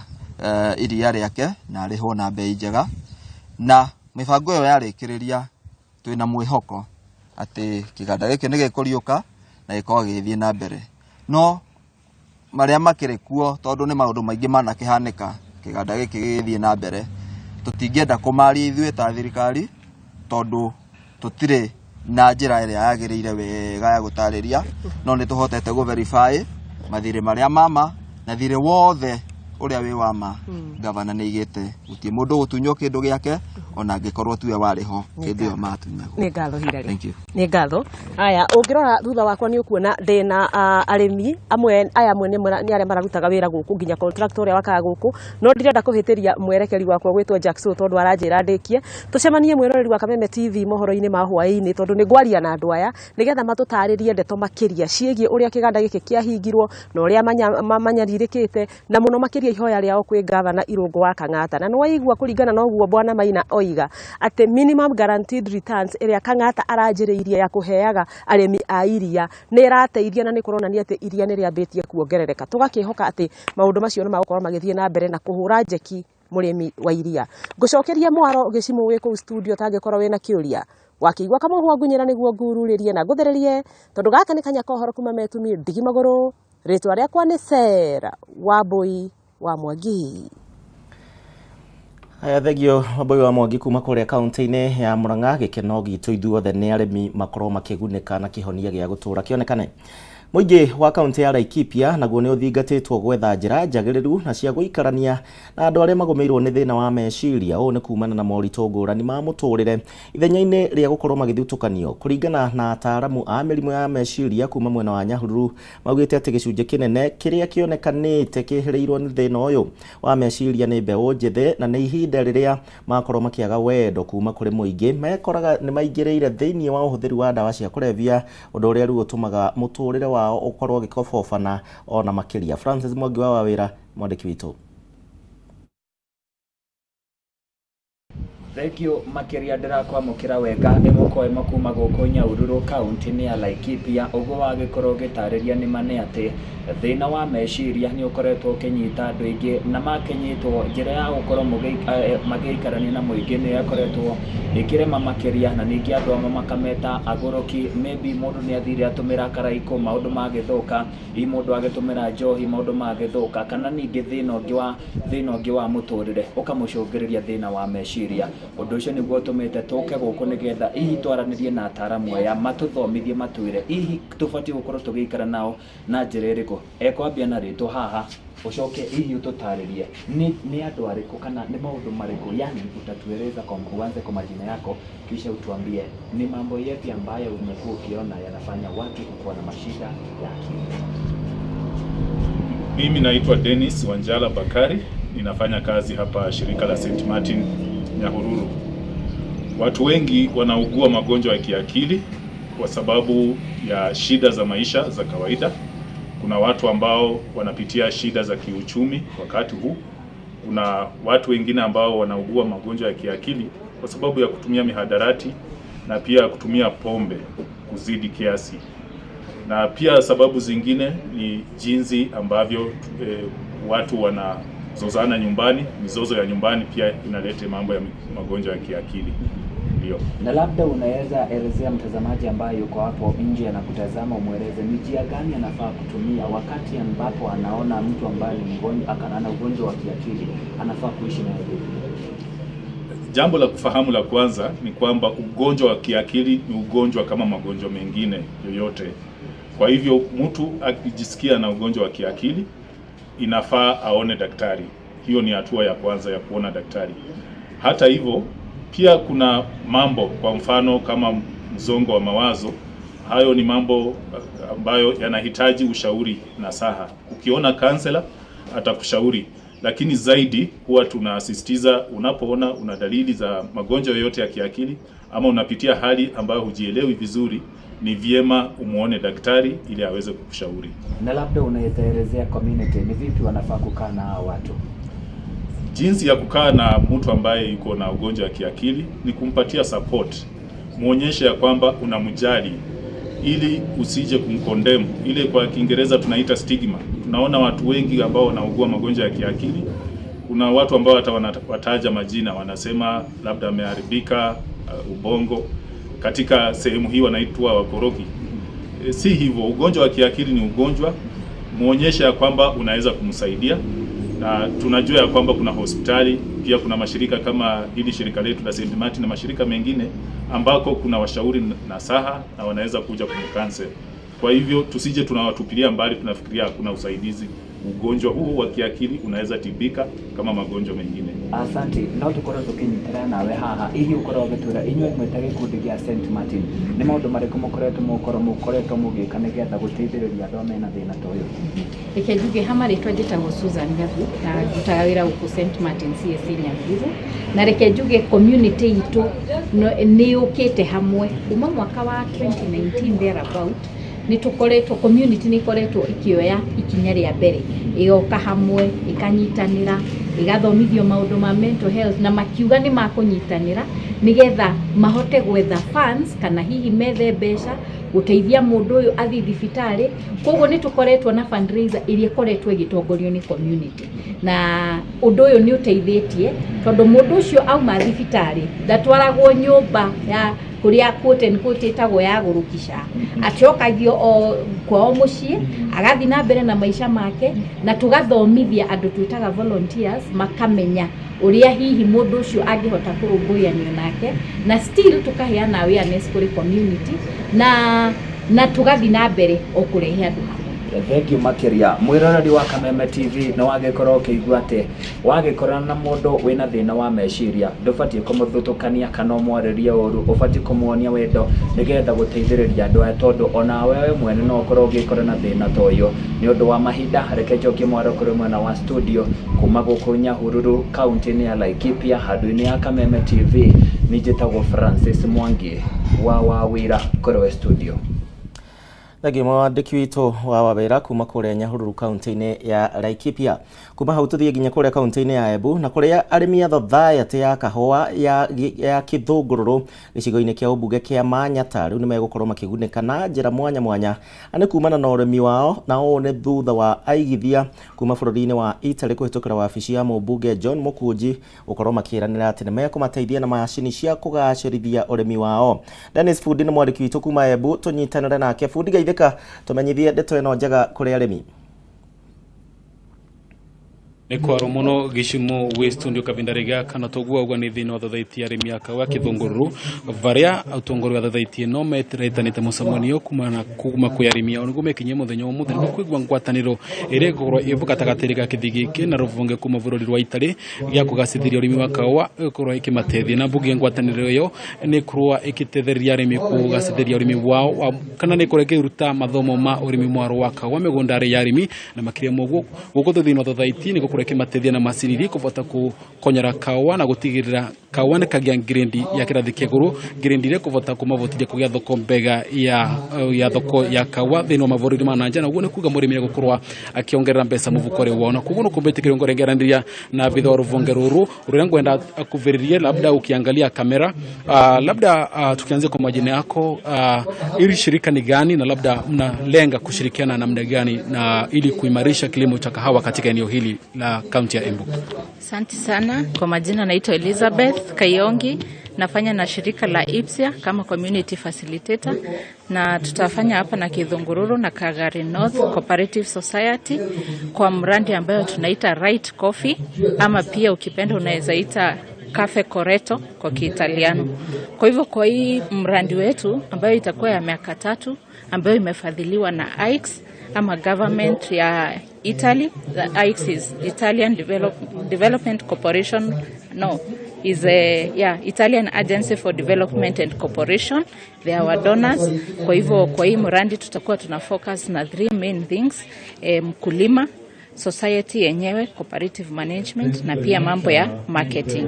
iria rĩake na arĩhwo na bei njega. Na mĩbango ĩyo yarĩkĩrĩria, twĩna mwĩhoko atĩ kĩganda gĩkĩ nĩ gĩkũriũka na gĩkorwo gĩgĩthiĩ na mbere. No marĩa makĩrĩ kuo, tondũ nĩ maũndũ maingĩ manakĩhanĩka kĩganda gĩkĩ gĩgĩthiĩ na mbere, tũtingĩenda kũmaria ithuĩ ta thirikari tondũ tũtirĩ na njĩra ĩrĩa yagĩrĩire wega ya gũtarĩria, no nĩ tũhotete gũ-verify mathirĩ marĩa mama na thirĩ wothe ũrĩa wĩ wa ma. Gavana nĩ aigĩte gũtirĩ mũndũ ũgũtunywo kĩndũ gĩake, ona angĩkorwo tiwe warĩ ho hĩndĩ ĩyo matunyagwo. Nĩ ngatho Hilary. Thank you. Nĩ ngatho. Aya, ũngĩrora thutha wakwa nĩ ũkuona ndĩna arĩmi amwe, aya amwe nĩ arĩa mararutaga wĩra gũkũ, nginya contractor ũrĩa wakaga gũkũ, no ndirenda kũhĩtĩria mwerekeri wakwa gwĩtwo Jackson tondũ aranjĩra ndĩkie. Tũcemanie mwĩroreri wa Kameme TV mohoro-inĩ ma hwaĩ-inĩ, tondũ nĩ ngwaria na andũ aya nĩgetha matũtarĩrie ndeto makĩria ciĩgiĩ ũrĩa kĩganda gĩkĩ kĩahingirwo na ũrĩa manyarirĩkĩte, na mũno makĩria ihoya rĩao kwĩ gavana Irũngũ wa Kang'ata. Na nĩwaigua kũringana na ũguo bwana Maina oiga atĩ minimum guaranteed returns ĩrĩa Kang'ata aranjĩrĩirie ya kũheaga arĩmi a iria nĩ ĩrateithia, na nĩ kũronania atĩ iria nĩ rĩambĩtie kuongerereka. Tũgakĩhoka atĩ maũndũ macio nĩ magũkorwo magĩthiĩ na mbere na kũhũra njeki mũrĩmi wa iria. Ngũcokeria mwaro gĩcimũ wĩ kũu studio, tangĩkorwo wĩna kĩũria wakĩigua kamũhwa ngunyĩra nĩguo ngururĩrie na ngũthererie, tondũ gaka nĩ kanya ka ũhoro kuma metumi ndigi magũrũ. Rĩtwa rĩakwa nĩ Sarah Wambui wa Mwangi. Haya, thengio Wambui wa Mwangi kuma kũrĩa kaunti-inĩ ya Murang'a. Gĩkeno gitũ ithuothe nĩ arĩmi makorwo makĩgunĩka na kĩhonia gĩa gũtũra kĩonekane. Mũingĩ wa kaunti ya Laikipia naguo nĩ ũthingatĩtwo gwetha njĩra njagĩrĩru na cia gũikarania na andũ arĩa magũmĩirwo nĩ thĩna wa meciria. Ũũ nĩ kumana na moritũ ngũrani ma mũtũrĩre ithenya-inĩ rĩa gũkorwo magĩthutũkanio. Kũringana na ataaramu a mĩrimũ ya meciria kuma mwena wa Nyahururu, maugĩte atĩ gĩcunjĩ kĩnene kĩrĩa kĩonekanĩte kĩhĩrĩirwo nĩ thĩna ũyũ wa meciria nĩ mbeũ njĩthĩ, na nĩ ihinda rĩrĩa makorwo makĩaga wendo kuma kũrĩ mũingĩ, mekoraga nĩ maingĩrĩire thĩinĩ wa ũhũthĩri wa ndawa cia kũrebia, ũndũ ũrĩa rĩu ũtũmaga mũtũrĩre wao ũkorwo ũgĩkobobana ona makĩria. Francis Mwangi wa Wawĩra, mwandĩki witũ. Thengiũ makĩria ndĩrakwamũkĩra wega ĩmwe kwa ĩmwe kuma gũkũ Nyahururu kaunti-inĩ ya Laikipia. Ũguo wagĩkorwo ũgĩtarĩria nĩ ma nĩ atĩ thĩna wa meciria nĩ ũkoretwo ũkĩnyita andũ aingĩ na makĩnyitwo njĩra ya gũkorwo magĩikarania na mũingĩ nĩ ĩkoretwo ĩkĩrema makĩria, na ningĩ andũ amwe makameta agũrũki. Maybe mũndũ nĩ athire atũmĩra karaikũ maũndũ magĩthũka, hihi mũndũ agĩtũmĩra njohi maũndũ magĩthũka, kana ningĩ thĩna ũngĩ wa thĩna ũngĩ wa mũtũrĩre ũkamũcũngĩrĩria thĩna wa meciria. Ũndũ ũcio nĩguo ũtũmĩte tũke gũkũ nĩgetha hihi twaranĩrie na ataramu aya matũthomithie, matwĩre hihi tũbatiĩ gũkorwo tũgĩikara nao na njĩra ĩrĩkũ. Ekwambia na rĩtwa haha, ũcoke hihi ũtũtarĩrie nĩ andũ arĩkũ kana nĩ maũndũ marĩkũ, yani utatueleza kwa, uanze kwa majina yako kisha utuambie ni mambo yepi ambayo umekuwa ukiona yanafanya watu kukuwa na mashida ya akili. Mimi naitwa Dennis Wanjala Bakari, ninafanya kazi hapa shirika la St. Martin Nyahururu. Watu wengi wanaugua magonjwa ya kiakili kwa sababu ya shida za maisha za kawaida. Kuna watu ambao wanapitia shida za kiuchumi wakati huu. Kuna watu wengine ambao wanaugua magonjwa ya kiakili kwa sababu ya kutumia mihadarati na pia kutumia pombe kuzidi kiasi. Na pia sababu zingine ni jinsi ambavyo watu wanazozana nyumbani. Mizozo ya nyumbani pia inaleta mambo ya magonjwa ya kiakili. Ndio. Na labda unaweza elezea mtazamaji ambaye yuko hapo nje anakutazama, umweleze ni njia gani anafaa kutumia wakati ambapo anaona mtu ambaye ni mgonjwa, ana ugonjwa wa kiakili, anafaa kuishi naye vipi? Jambo la kufahamu la kwanza ni kwamba ugonjwa wa kiakili ni ugonjwa kama magonjwa mengine yoyote. Kwa hivyo mtu akijisikia na ugonjwa wa kiakili inafaa aone daktari. Hiyo ni hatua ya kwanza ya kuona daktari. Hata hivyo pia kuna mambo, kwa mfano kama msongo wa mawazo, hayo ni mambo ambayo yanahitaji ushauri na saha. Ukiona kansela atakushauri, lakini zaidi huwa tunasisitiza unapoona una dalili za magonjwa yoyote ya kiakili ama unapitia hali ambayo hujielewi vizuri, ni vyema umuone daktari ili aweze kukushauri. Na labda unaweza elezea community ni vipi wanafaa kukaa na hawa watu? Jinsi ya kukaa na mtu ambaye yuko na ugonjwa wa kiakili ni kumpatia support, muonyeshe ya kwamba unamjali ili usije kumkondemu. Ile kwa Kiingereza tunaita stigma. Tunaona watu wengi ambao wanaugua magonjwa ya kiakili, kuna watu ambao hata wanataja majina, wanasema labda ameharibika ubongo. Katika sehemu hii wanaitwa wakoroki. Si hivyo, ugonjwa wa kiakili ni ugonjwa, muonyeshe ya kwamba unaweza kumsaidia. Na tunajua ya kwamba kuna hospitali, pia kuna mashirika kama hili shirika letu la St. Martin na mashirika mengine ambako kuna washauri nasaha na wanaweza kuja kumkansel. Kwa hivyo tusije tunawatupilia mbali, tunafikiria hakuna usaidizi. Ugonjwa huu wa kiakili unaweza tibika kama magonjwa mengine. Asante. No tukorwo tukinyitana nawe haha, hihi ukorwo ũgĩtwĩra inyuĩ mwĩta gĩkundi gĩa St. Martin nĩ maũndũ marĩkũ mũkoretwo mũgĩka nĩgetha gũteithĩrĩria andũ arĩa mena thĩna ta ũyũ? Reke njuge ha marĩtwa njĩtagwo Susan Gathu na ndutaga wĩra gũkũ St. Martin CAC Nyahururu, na reke njuge community itũ nĩ yũkĩte hamwe kuma mwaka wa 2019 thereabout. Nĩ tũkoretwo, community nĩ ikoretwo ikĩoya ikinya rĩa mbere, ĩgoka hamwe, ĩkanyitanĩra, ĩgathomithio maũndũ ma mental health, na makiuga nĩ makũnyitanĩra nĩgetha mahote gwetha funds kana hihi methe mbeca gũteithia mũndũ ũyũ athiĩ thibitarĩ. Koguo nĩ tũkoretwo na fundraiser ĩrĩa ĩkoretwo ĩgĩtongorio nĩ community, na ũndũ ũyũ nĩ ũteithĩtie tondũ mũndũ ũcio auma thibitarĩ ndatwaragwo nyũmba ya kũrĩa quote and quote ĩtagwo ya gũrũkisha, acokagio o kwao mũciĩ, agathiĩ na mbere na maica make, na tũgathomithia andũ twĩtaga volunteers makamenya ũrĩa hihi mũndũ ũcio angĩhota kũrũmbũiyanio nake, na still tũkaheana awareness kũrĩ community na tũgathiĩ na mbere o kũrehe andũ hamwe. Thengiũ makĩria mwĩroreri wa Kameme TV, nĩ wagĩkorwo ũkĩigua atĩ wagĩkorana na mũndũ wĩna thĩna wa meciria ndũbatiĩ kũmũthutũkania kana ũmwarĩrie ũru, ũbatiĩ kũmuonia wendo nĩgetha gũteithĩrĩria andũ aya, tondũ ona wewe mwene no ũkorwo ũgĩkora na thĩna ta ũyũ. Nĩ ũndũ wa mahinda, reke njokie mwaro kũrĩ mwena wa studio kuma gũkũ Nyahururu kaunti-inĩ ya Laikipia, handũ-inĩ ya Kameme TV. Niĩ njĩtagwo Francis Mwangi wa Wawira kũrĩ we studio. Thengio mwandĩki witũ wa wawĩra kuma kũrĩa Nyahururu kaunti-inĩ ya Laikipia. Kuma hau tũthiĩ nginya kũrĩa kaunti-inĩ ya Embu na kũrĩa arĩmi a thathayatĩ ya kahũa ya Kĩthũngũrũrũ gĩcigo-inĩ kĩa ũmbunge kĩa Manyata rĩu nĩmegũkorwo makĩgunĩka na njĩra mwanya mwanya na nĩ kumana na ũrĩmi wao, na ũũ nĩ thutha wa aigithia kuma bũrũri-inĩ wa Italy kũhĩtũkĩra wabici ya mũmbunge John Mũkunji gũkorwo makĩranĩra atĩ nĩmekũmateithia na macini cia kũgacĩrithia ũrĩmi wao. Dennis Fundi nĩ mwandĩki witũ kuma Embu, tũnyitanĩre nake. Fundi, geithĩka, tũmenyithie ndeto ĩno njega kũrĩ arĩmi. Nĩ kwaro mũno gĩcimo wĩ studio kavinda gaka na toguo ũguo nĩ thĩinĩ wa thathaiti arĩmi a kawa Kĩthũngũrũrũ varia ũtongoria wa thathaiti ĩno meretanĩte mũcemanio kuma kwĩ arĩmi ao nĩguo mekinyie mũthenya wa ũmũthĩ nĩguo kũigua ngwatanĩro ĩrĩa ĩgũkorwo ĩvo gatagatĩ ga kĩthii gĩkĩ na rũbonge kuma bũrũri wa Italy gĩa kũgacĩrithia ũrĩmi wa kaũa ĩgũkorwo ĩkĩmateithia na mbunge ngwatanĩro ĩyo nĩ ĩkorwo ĩgĩtethereria arĩmi kũgacĩrithia ũrĩmi wao kana nĩ ĩkorwo ĩkĩruta mathomo ma ũrĩmi mwerũ wa kaũa mĩgũnda ya arĩmi na makĩria moguo gũkũ thĩinĩ wa thathaiti nĩ gũkorwo ĩkĩmateithia na macini iria ikũbota kũkonyora kaũa na gũtigĩrĩra kaũa nĩ kagĩa ngirĩndi ya kĩrathi kĩa igũrũ, ngirĩndi iria ĩkũbota kũmavotithia kũgĩa thoko mbega ya thoko ya kaũa thĩinĩ wa mabũrũri ma nanja, na ũguo nĩ kuga mũrĩmi nĩegũkorwo akĩongerera mbeca mũbuko-inĩ wao. Na koguo nĩkũmbĩtĩkĩrio ngũrengeranĩria na abitha wa rũvonge rũrũ rũrĩa ngwenda akuviririe, labda ukiangalia kamera labda tukianzia kwa majina yako, ili shirika ni gani na labda mnalenga kushirikiana namna gani na ili kuimarisha kilimo cha kahawa katika eneo hili la kaunti ya Embu? Asante sana. Kwa majina naitwa Elizabeth Kayongi, nafanya na shirika la IPSIA kama community facilitator, na tutafanya hapa na Kithungururu na Kagari North Cooperative Society kwa mradi ambayo tunaita Right Coffee, ama pia ukipenda unaweza ita Cafe Corretto kwa Kiitaliano. Kwa hivyo kwa hii mradi wetu ambayo itakuwa ya miaka 3 ambayo imefadhiliwa na AICS ama government ya Italy. The AICS is Italian Development Corporation, no, is a Italian Agency for Development and Cooperation. They are our donors. Kwa hivyo kwa hii mradi tutakuwa tuna focus na 3 main things: mkulima, society yenyewe, cooperative management, na pia mambo ya marketing.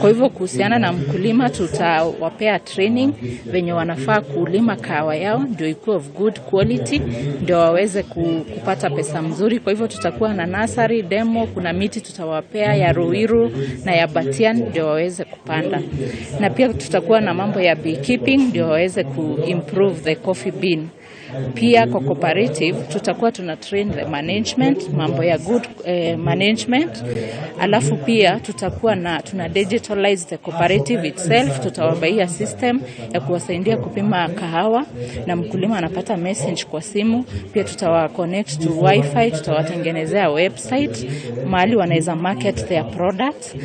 Kwa hivyo kuhusiana na mkulima, tutawapea training venye wanafaa kulima kahawa yao ndio ikuwe of good quality, ndio waweze kupata pesa mzuri. Kwa hivyo tutakuwa na nursery demo, kuna miti tutawapea ya Ruiru na ya Batian ndio waweze kupanda. Na pia tutakuwa na mambo ya beekeeping ndio waweze kuimprove the coffee bean. Pia kwa cooperative tutakuwa tuna train the management, mambo ya good management. Alafu pia tutakuwa na tuna digitalize the cooperative itself, tutawabaia system ya kuwasaidia kupima kahawa na mkulima anapata message kwa simu. Pia tutawa connect to wifi, tutawatengenezea website mahali wanaweza market their products.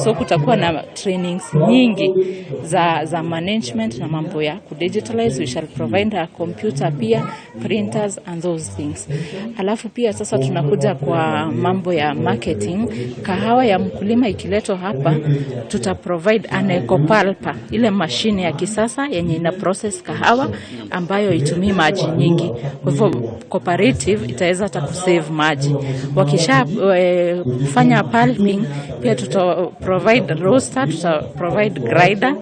So kutakuwa na trainings nyingi za management na mambo ya kudigitalize. We shall provide a computer pia, printers and those things. Alafu pia sasa tunakuja kwa mambo ya marketing. Kahawa ya mkulima ikiletwa hapa, tuta provide an ecopalpa, ile mashine ya kisasa yenye ina process kahawa ambayo itumii maji nyingi. Kwa hivyo cooperative itaweza hata kusave maji. Wakisha fanya pulping, pia tuta provide roaster, tuta provide grinder,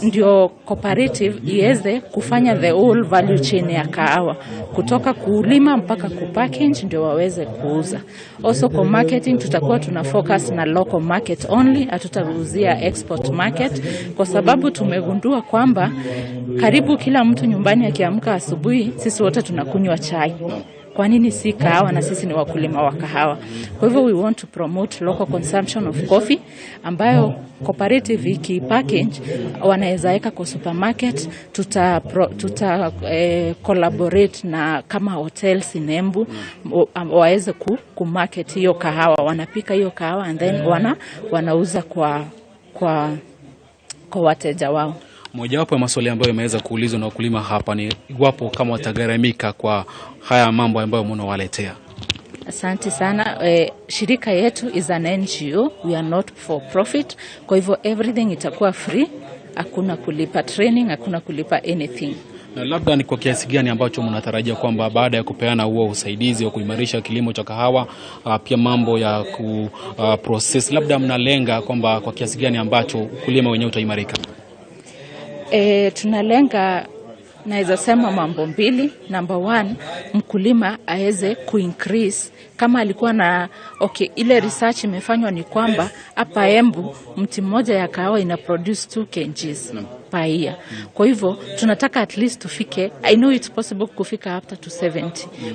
ndio cooperative iweze kufanya the whole value chain ya kahawa kutoka kulima mpaka kupackage ndio waweze kuuza. Also kwa marketing tutakuwa tuna focus na local market only, hatutauzia export market, kwa sababu tumegundua kwamba karibu kila mtu nyumbani akiamka asubuhi sisi wote tunakunywa chai. Kwa nini si kahawa na sisi ni wakulima wa kahawa? Kwa hivyo we want to promote local consumption of coffee ambayo cooperative iki package wanaweza weka kwa supermarket. Tuta collaborate na kama hotels in Embu waweze ku market hiyo kahawa, wanapika hiyo kahawa and then wanauza kwa wateja wao. Mojawapo ya maswali ambayo yameweza kuulizwa na wakulima hapa ni iwapo kama watagharamika kwa haya mambo ambayo mnawaletea. Asante sana. Shirika yetu is an NGO, we are not for profit. Kwa hivyo everything itakuwa free, hakuna kulipa training, hakuna kulipa anything. Na labda ni kwa kiasi gani ambacho mnatarajia kwamba baada ya kupeana huo usaidizi wa kuimarisha kilimo cha kahawa, pia mambo ya ku process, labda mnalenga kwamba kwa kiasi gani ambacho ukulima wenyewe utaimarika? Tunalenga Naweza sema mambo mbili. Number one, mkulima aweze kuincrease kama alikuwa na okay, ile research imefanywa ni kwamba hapa Embu mti mmoja ya kahawa ina produce 2 kgs per year. Kwa hivyo tunataka at least tufike, I know it's possible kufika up to 70,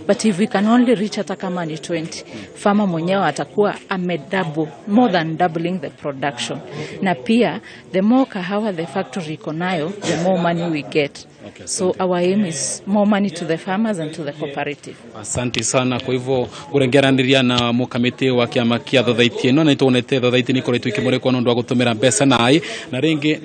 but if we can only reach hata kama ni 20, farmer mwenyewe atakuwa ame double, more than doubling the production. Na pia the more kahawa the factory iko nayo, the more money we get. Okay, So our aim is more money to the farmers and to the cooperative. Asante sana. Kwa hivyo ngurengeraniria na mukamiti wa kiama kia thothaiti ino, na nituonete thothaiti ni ikoretwo ikimurikwo nundu wa gutumira mbeca nai, na ringi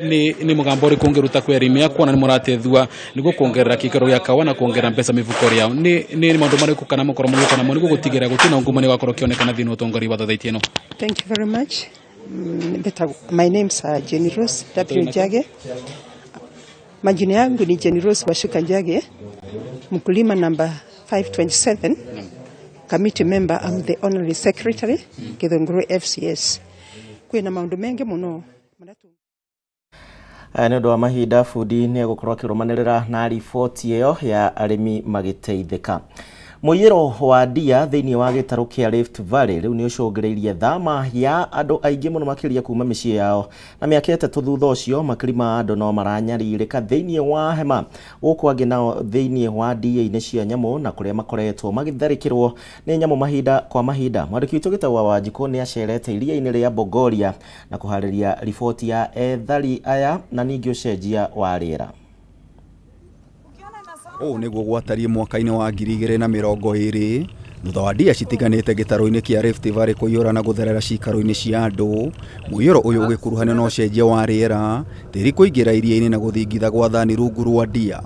ni mugambo uriku ungiruta kwi arimi akwa na ni muratethua niguo kuongerera kikero gia kawa na kuongerera mbeca mifuko yao, ni maundu mariku kana mukorwo mugika namo niguo gutigira gutina ungumania wakorwo ukionekana thiini wa utongoria wa thothaiti ino? Thank you very much. Better, my name's Jenny Rose W. Njage. Majina yangu ni Jenny Rose Washuka Njage, mkulima number 527, committee member. I'm the honorary secretary, Githunguri FCS. Kwina maundu mengi muno. Nĩ ũndũ wa mahinda, bundi nĩ egũkorwo akĩrũmanĩrĩra na riboti ĩyo ya arĩmi magĩteithĩka. Mũiyũro wa ndia thĩinĩ wa gĩtarũ kĩa Rift Valley rĩu nĩ ũcũngĩrĩirie thama ya andũ aingĩ mũno makĩria kuma mĩciĩ yao, na mĩaka 3 thutha ũcio makiri ma andũ no maranyarirĩka thĩinĩ wa hema, gũkũ angĩ nao thĩinĩ wa ndia-inĩ cia nyamũ na kũrĩa makoretwo magĩtharĩkĩrwo nĩ nyamũ mahinda kwa mahinda. Mwandĩki witũ Gĩtau wa Wanjikũ nĩ acerete iria-inĩ rĩa Bogoria na kũharĩria riboti ya ethari aya na ningĩ ũcenjia wa rĩera. Ũũ nĩguo gwatariĩ mwaka-inĩ wa 2020 thutha wa ndia citiganĩte gĩtarũ-inĩ kĩa Rift Valley kũiyũra na gũtherera cikaro-inĩ cia andũ. Mũiyũro ũyũ ũgĩkuruhanio na ũcenjia wa rĩera, tĩri kũingĩra iria-inĩ na gũthingitha gwa thani rungu rwa ndia.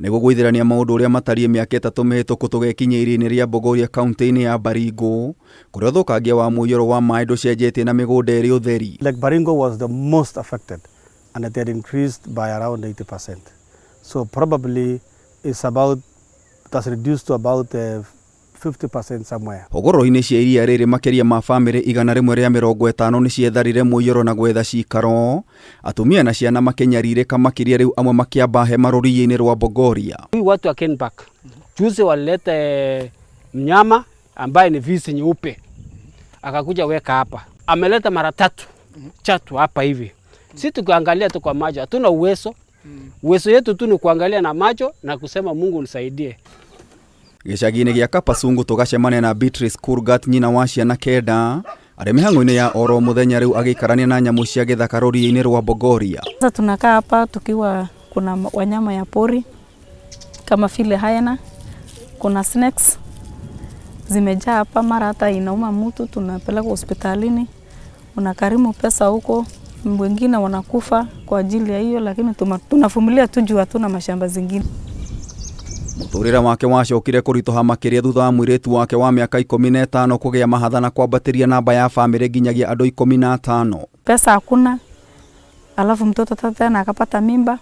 Nĩguo gwĩthĩrania maũndũ ũrĩa matariĩ mĩaka 3 mĩhĩtũku, tũgekinyia iria-inĩ rĩa Bogoria kaunti-inĩ ya Baringo, kũrĩa ũthũkangia wa mũiyũro wa maĩ ndũcenjetie na mĩgũnda ĩrĩ ũtheri. Lake Baringo was the most affected and it had increased by around 80%. So probably it's about, it has reduced to about 50% somewhere. Hũgũrũrũ-inĩ cia iria rĩrĩ makĩria ma bamĩrĩ 150 nĩ cietharire mũiyũro na gwetha cikaro, atumia na ciana makĩnyarirĩka makĩria, rĩu amwe makĩamba hema rũriĩ-inĩ rwa Bogoria. Huyu watu wa Kenpark juzi walileta mnyama ambaye ni fisi nyeupe akakuja weka hapa, ameleta mara tatu chatu hapa hivi. Sisi tukiangalia tu kwa macho hatuna uwezo. Uwezo yetu tu ni kuangalia na macho na kusema Mungu nisaidie. Gĩcagi-inĩ gĩa Kapasungu tũgacemania na Beatrice Kurgat, nyina wa ciana 9, arĩ mĩhang'o-inĩ ya oro mũthenya rĩu agĩikarania na nyamũ cia gĩthaka rũriĩ-inĩ rwa Bogoria. Sasa tunakaa hapa tukiwa kuna wanyama ya pori kama vile hyena, kuna snakes zimejaa hapa, mara hata inauma mtu, tunapeleka hospitalini, unakarimu pesa huko, wengine wanakufa kwa ajili ya hiyo, lakini tunavumilia tu juu hatuna mashamba zingine. Mũtũrĩre wake wacokire kũritũha makĩria thutha wa mũirĩtu wake wa mĩaka 15 kũgĩa mahatha na kwambatĩria namba ya bamĩrĩ nginyagia andũ 15. Pesa hakuna, alafu mtoto tena akapata mimba,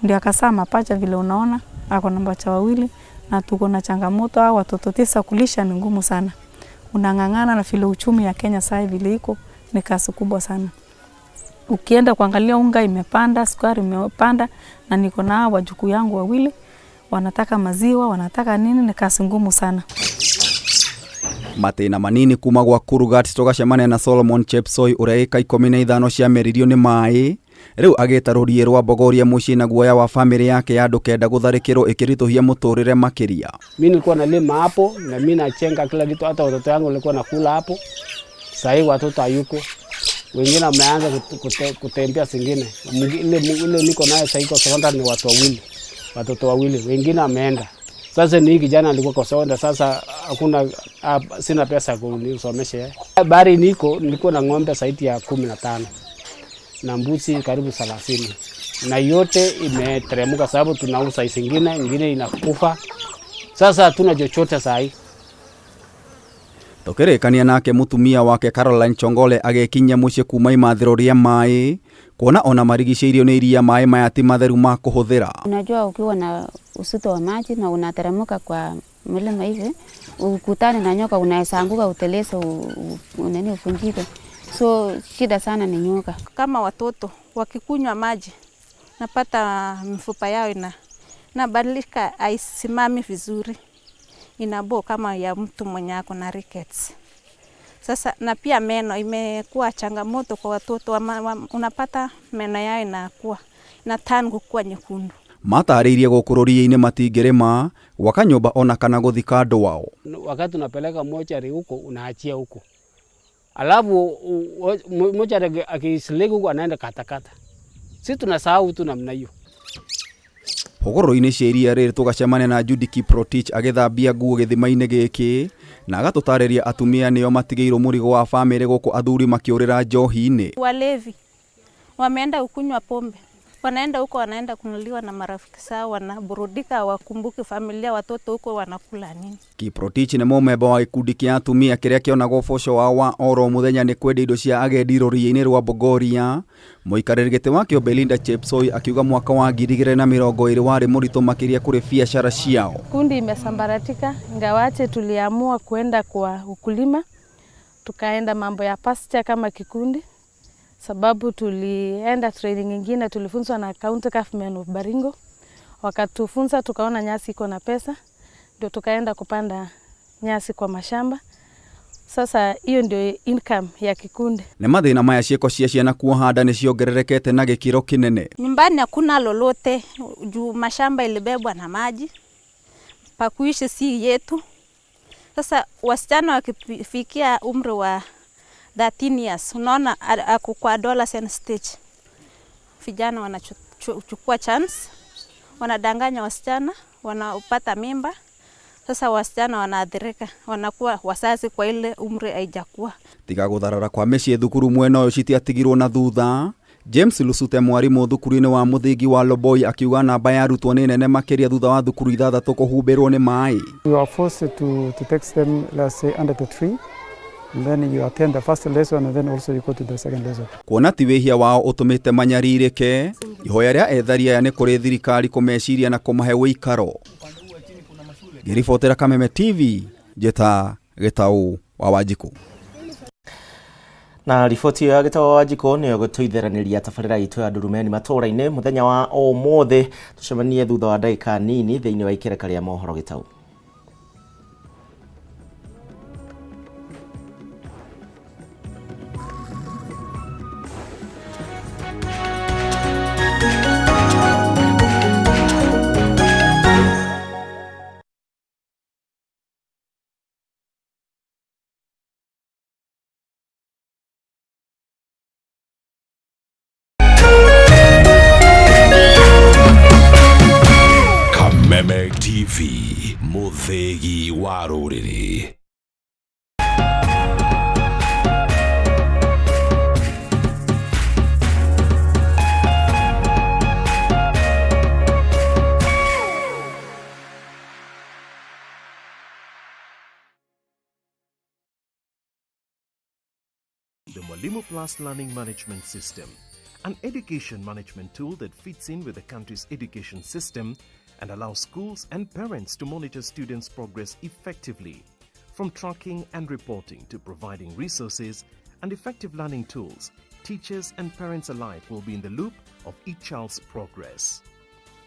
ndio akazaa mapacha vile unaona, ako na mapacha wawili, na tuko na changamoto hao watoto 9 kulisha ni ngumu sana. Unang'ang'ana na vile uchumi ya Kenya sasa vile iko ni kazi kubwa sana. Ukienda kuangalia unga imepanda, sukari imepanda, na niko na wajukuu yangu wawili wanataka maziwa, wanataka nini, ni kazi ngumu sana. Matĩna manini kuma gwa Kurgat tũgacemania na Solomon Chepsoi ũrĩa ĩka 15 ciameririo nĩ maĩ, rĩu agĩta rũriĩ rwa Bogoria mũciĩ na guoya wa bamĩrĩ yake ya andũ 9 gũtharĩkĩrwo ĩkĩritũhia mũtũrĩre makĩria. Mimi nilikuwa nalima hapo na mimi nachenga kila kitu, hata watoto wangu walikuwa nakula hapo. Sasa hivi watoto hayuko, wengine wameanza kutembea zingine. Ile niko nayo sasa iko sekondari ni watu wawili, watoto wawili, wengine wameenda. Sasa ni kijana alikuwa kwa sekondari, sasa hakuna, sina pesa ya kunisomesha. Bari nilikuwa na ng'ombe zaidi ya 15 na mbuzi karibu 30, na yote imeteremka sababu tunauza zingine, nyingine inakufa. Sasa hatuna chochote sasa hivi. Tũkĩrĩkania nake mũtumia wake Caroline Chongole agĩkinya mũciĩ kuma imathĩro rĩa maĩ, kuona ona marigicĩirio nĩ iria maĩ maya ti matheru ma kũhũthĩra. Unajua ukiwa na usuto wa maji na unateremka kwa mlima hivi, ukutane na nyoka unaweza anguka uteleze, nani uvunjike. So shida sana ni nyoka. Kama watoto wakikunywa maji napata mifupa yao Nabadilika, haisimami vizuri, inabow kama ya mtu mwenye ako na rickets. Sasa na pia meno imekuwa changamoto kwa watoto unapata meno yao inakuwa na turn kukuwa nyekundu. Matarĩirie gũkũ rũriĩ-inĩ matingĩrĩma, gwaka nyũmba ona kana gũthika andũ ao. Wakati unapeleka mochari huko unaachia huko, alafu mochari akisiliki huko anaenda katakata. Sisi tunasahau tu namna hiyo. Hũgũrũrũ-inĩ cia iria rĩrĩ tũgacemania na Judy Kiprotich agĩthambia nguo gĩthima-inĩ gĩkĩ na agatũtarĩria atumia nĩo matigĩirwo mũrigo wa bamĩrĩ gũkũ athuri makĩũrĩra njohi-inĩ. Walevi wameenda kunywa pombe, wanaenda huko, wanaenda kunuliwa na marafiki zao, wanaburudika, wakumbuke familia, watoto huko wanakula nini. Kiprotich nĩ mũmemba wa gĩkundi kĩa atumia kĩrĩa kĩonagwo ũboco wao wa oro mũthenya nĩ kwendia indo cia agendi rũriĩ-inĩ rwa Bogoria. Mũikarĩri gĩtĩ wakĩo Belinda Chepsoi akiuga mwaka wa 2020 warĩ mũritũ makĩria kũrĩ biacara ciao. Kundi imesambaratika, ingawache tuliamua kuenda kwa ukulima, tukaenda mambo ya pasture kama kikundi, sababu tulienda training nyingine, tulifunzwa na County Government of Baringo, wakatufunza tukaona nyasi iko na pesa, ndio tukaenda kupanda nyasi kwa mashamba. Sasa hiyo ndio income ya kikundi. Nĩ mathĩna maya ciĩko cia ciana kuoha nda nĩ ciongererekete na gĩkĩro kĩnene. Nyumbani hakuna lolote juu mashamba ilibebwa na maji, pa kuishi si yetu. Sasa wasichana wakifikia umri wa 13 years, unaona ako kwa adolescent stage, vijana wanachukua chance, wanadanganya wasichana, wanapata mimba. Sasa wasichana wanaathirika, wanakuwa wazazi kwa ile umri haijakuwa. Tiga gũtharara kwa mĩciĩ thukuru mwena ũyũ citiatigirwo na thutha. James Lusute mwarimũ thukuru-inĩ wa mũthingi wa Loboi akiuga namba ya arutwo nĩ nene makĩria thutha wa thukuru ithathatũ kũhumbĩrwo nĩ maĩ. You are forced to text them, let's say, under the tree. And then you attend the first lesson and then also you go to the second lesson. Kuona ti wĩhia wao ũtũmĩte manyarirĩke, ihoya rĩa ethari aya nĩ kũrĩ thirikari kũmeciria na kũmahe ũikaro. Ngĩribotera Kameme TV, njĩta Gĩtaũ wa Wanjikũ. Na riboti ya Gĩtaũ wa Wanjikũ nĩyo gũtũitheranĩria tabarĩra itũ ya Ndurumeni matũũra-inĩ mũthenya wa ũmũthĩ. Tũcemanie thutha wa ndagĩka nini thĩinĩ wa ikereka rĩa mohoro Gĩtaũ. Kameme TV, mũthĩgi wa rũrĩrĩ. The Mwalimu Plus Learning Management System, an education management tool that fits in with the country's education system and allows schools and parents to monitor students' progress effectively. From tracking and reporting to providing resources and effective learning tools, teachers and parents alike will be in the loop of each child's progress.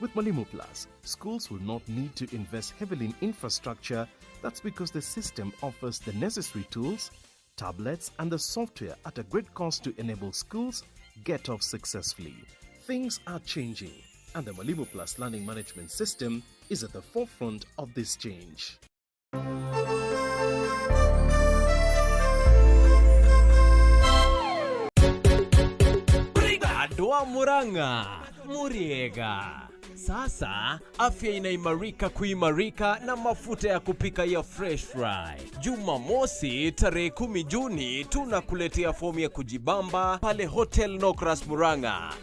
With Mwalimu Plus, schools will not need to invest heavily in infrastructure. That's because the system offers the necessary tools, tablets, and the software at a great cost to enable schools get off successfully. Things are changing, and the Mwalimu Plus Learning Management System is at the forefront of this change. Andũ a Murang'a Muriega. Sasa afya inaimarika kuimarika na mafuta ya kupika ya Fresh Fry. Jumamosi tarehe 10 Juni tunakuletea fomu ya kujibamba pale Hotel Nokras Murang'a.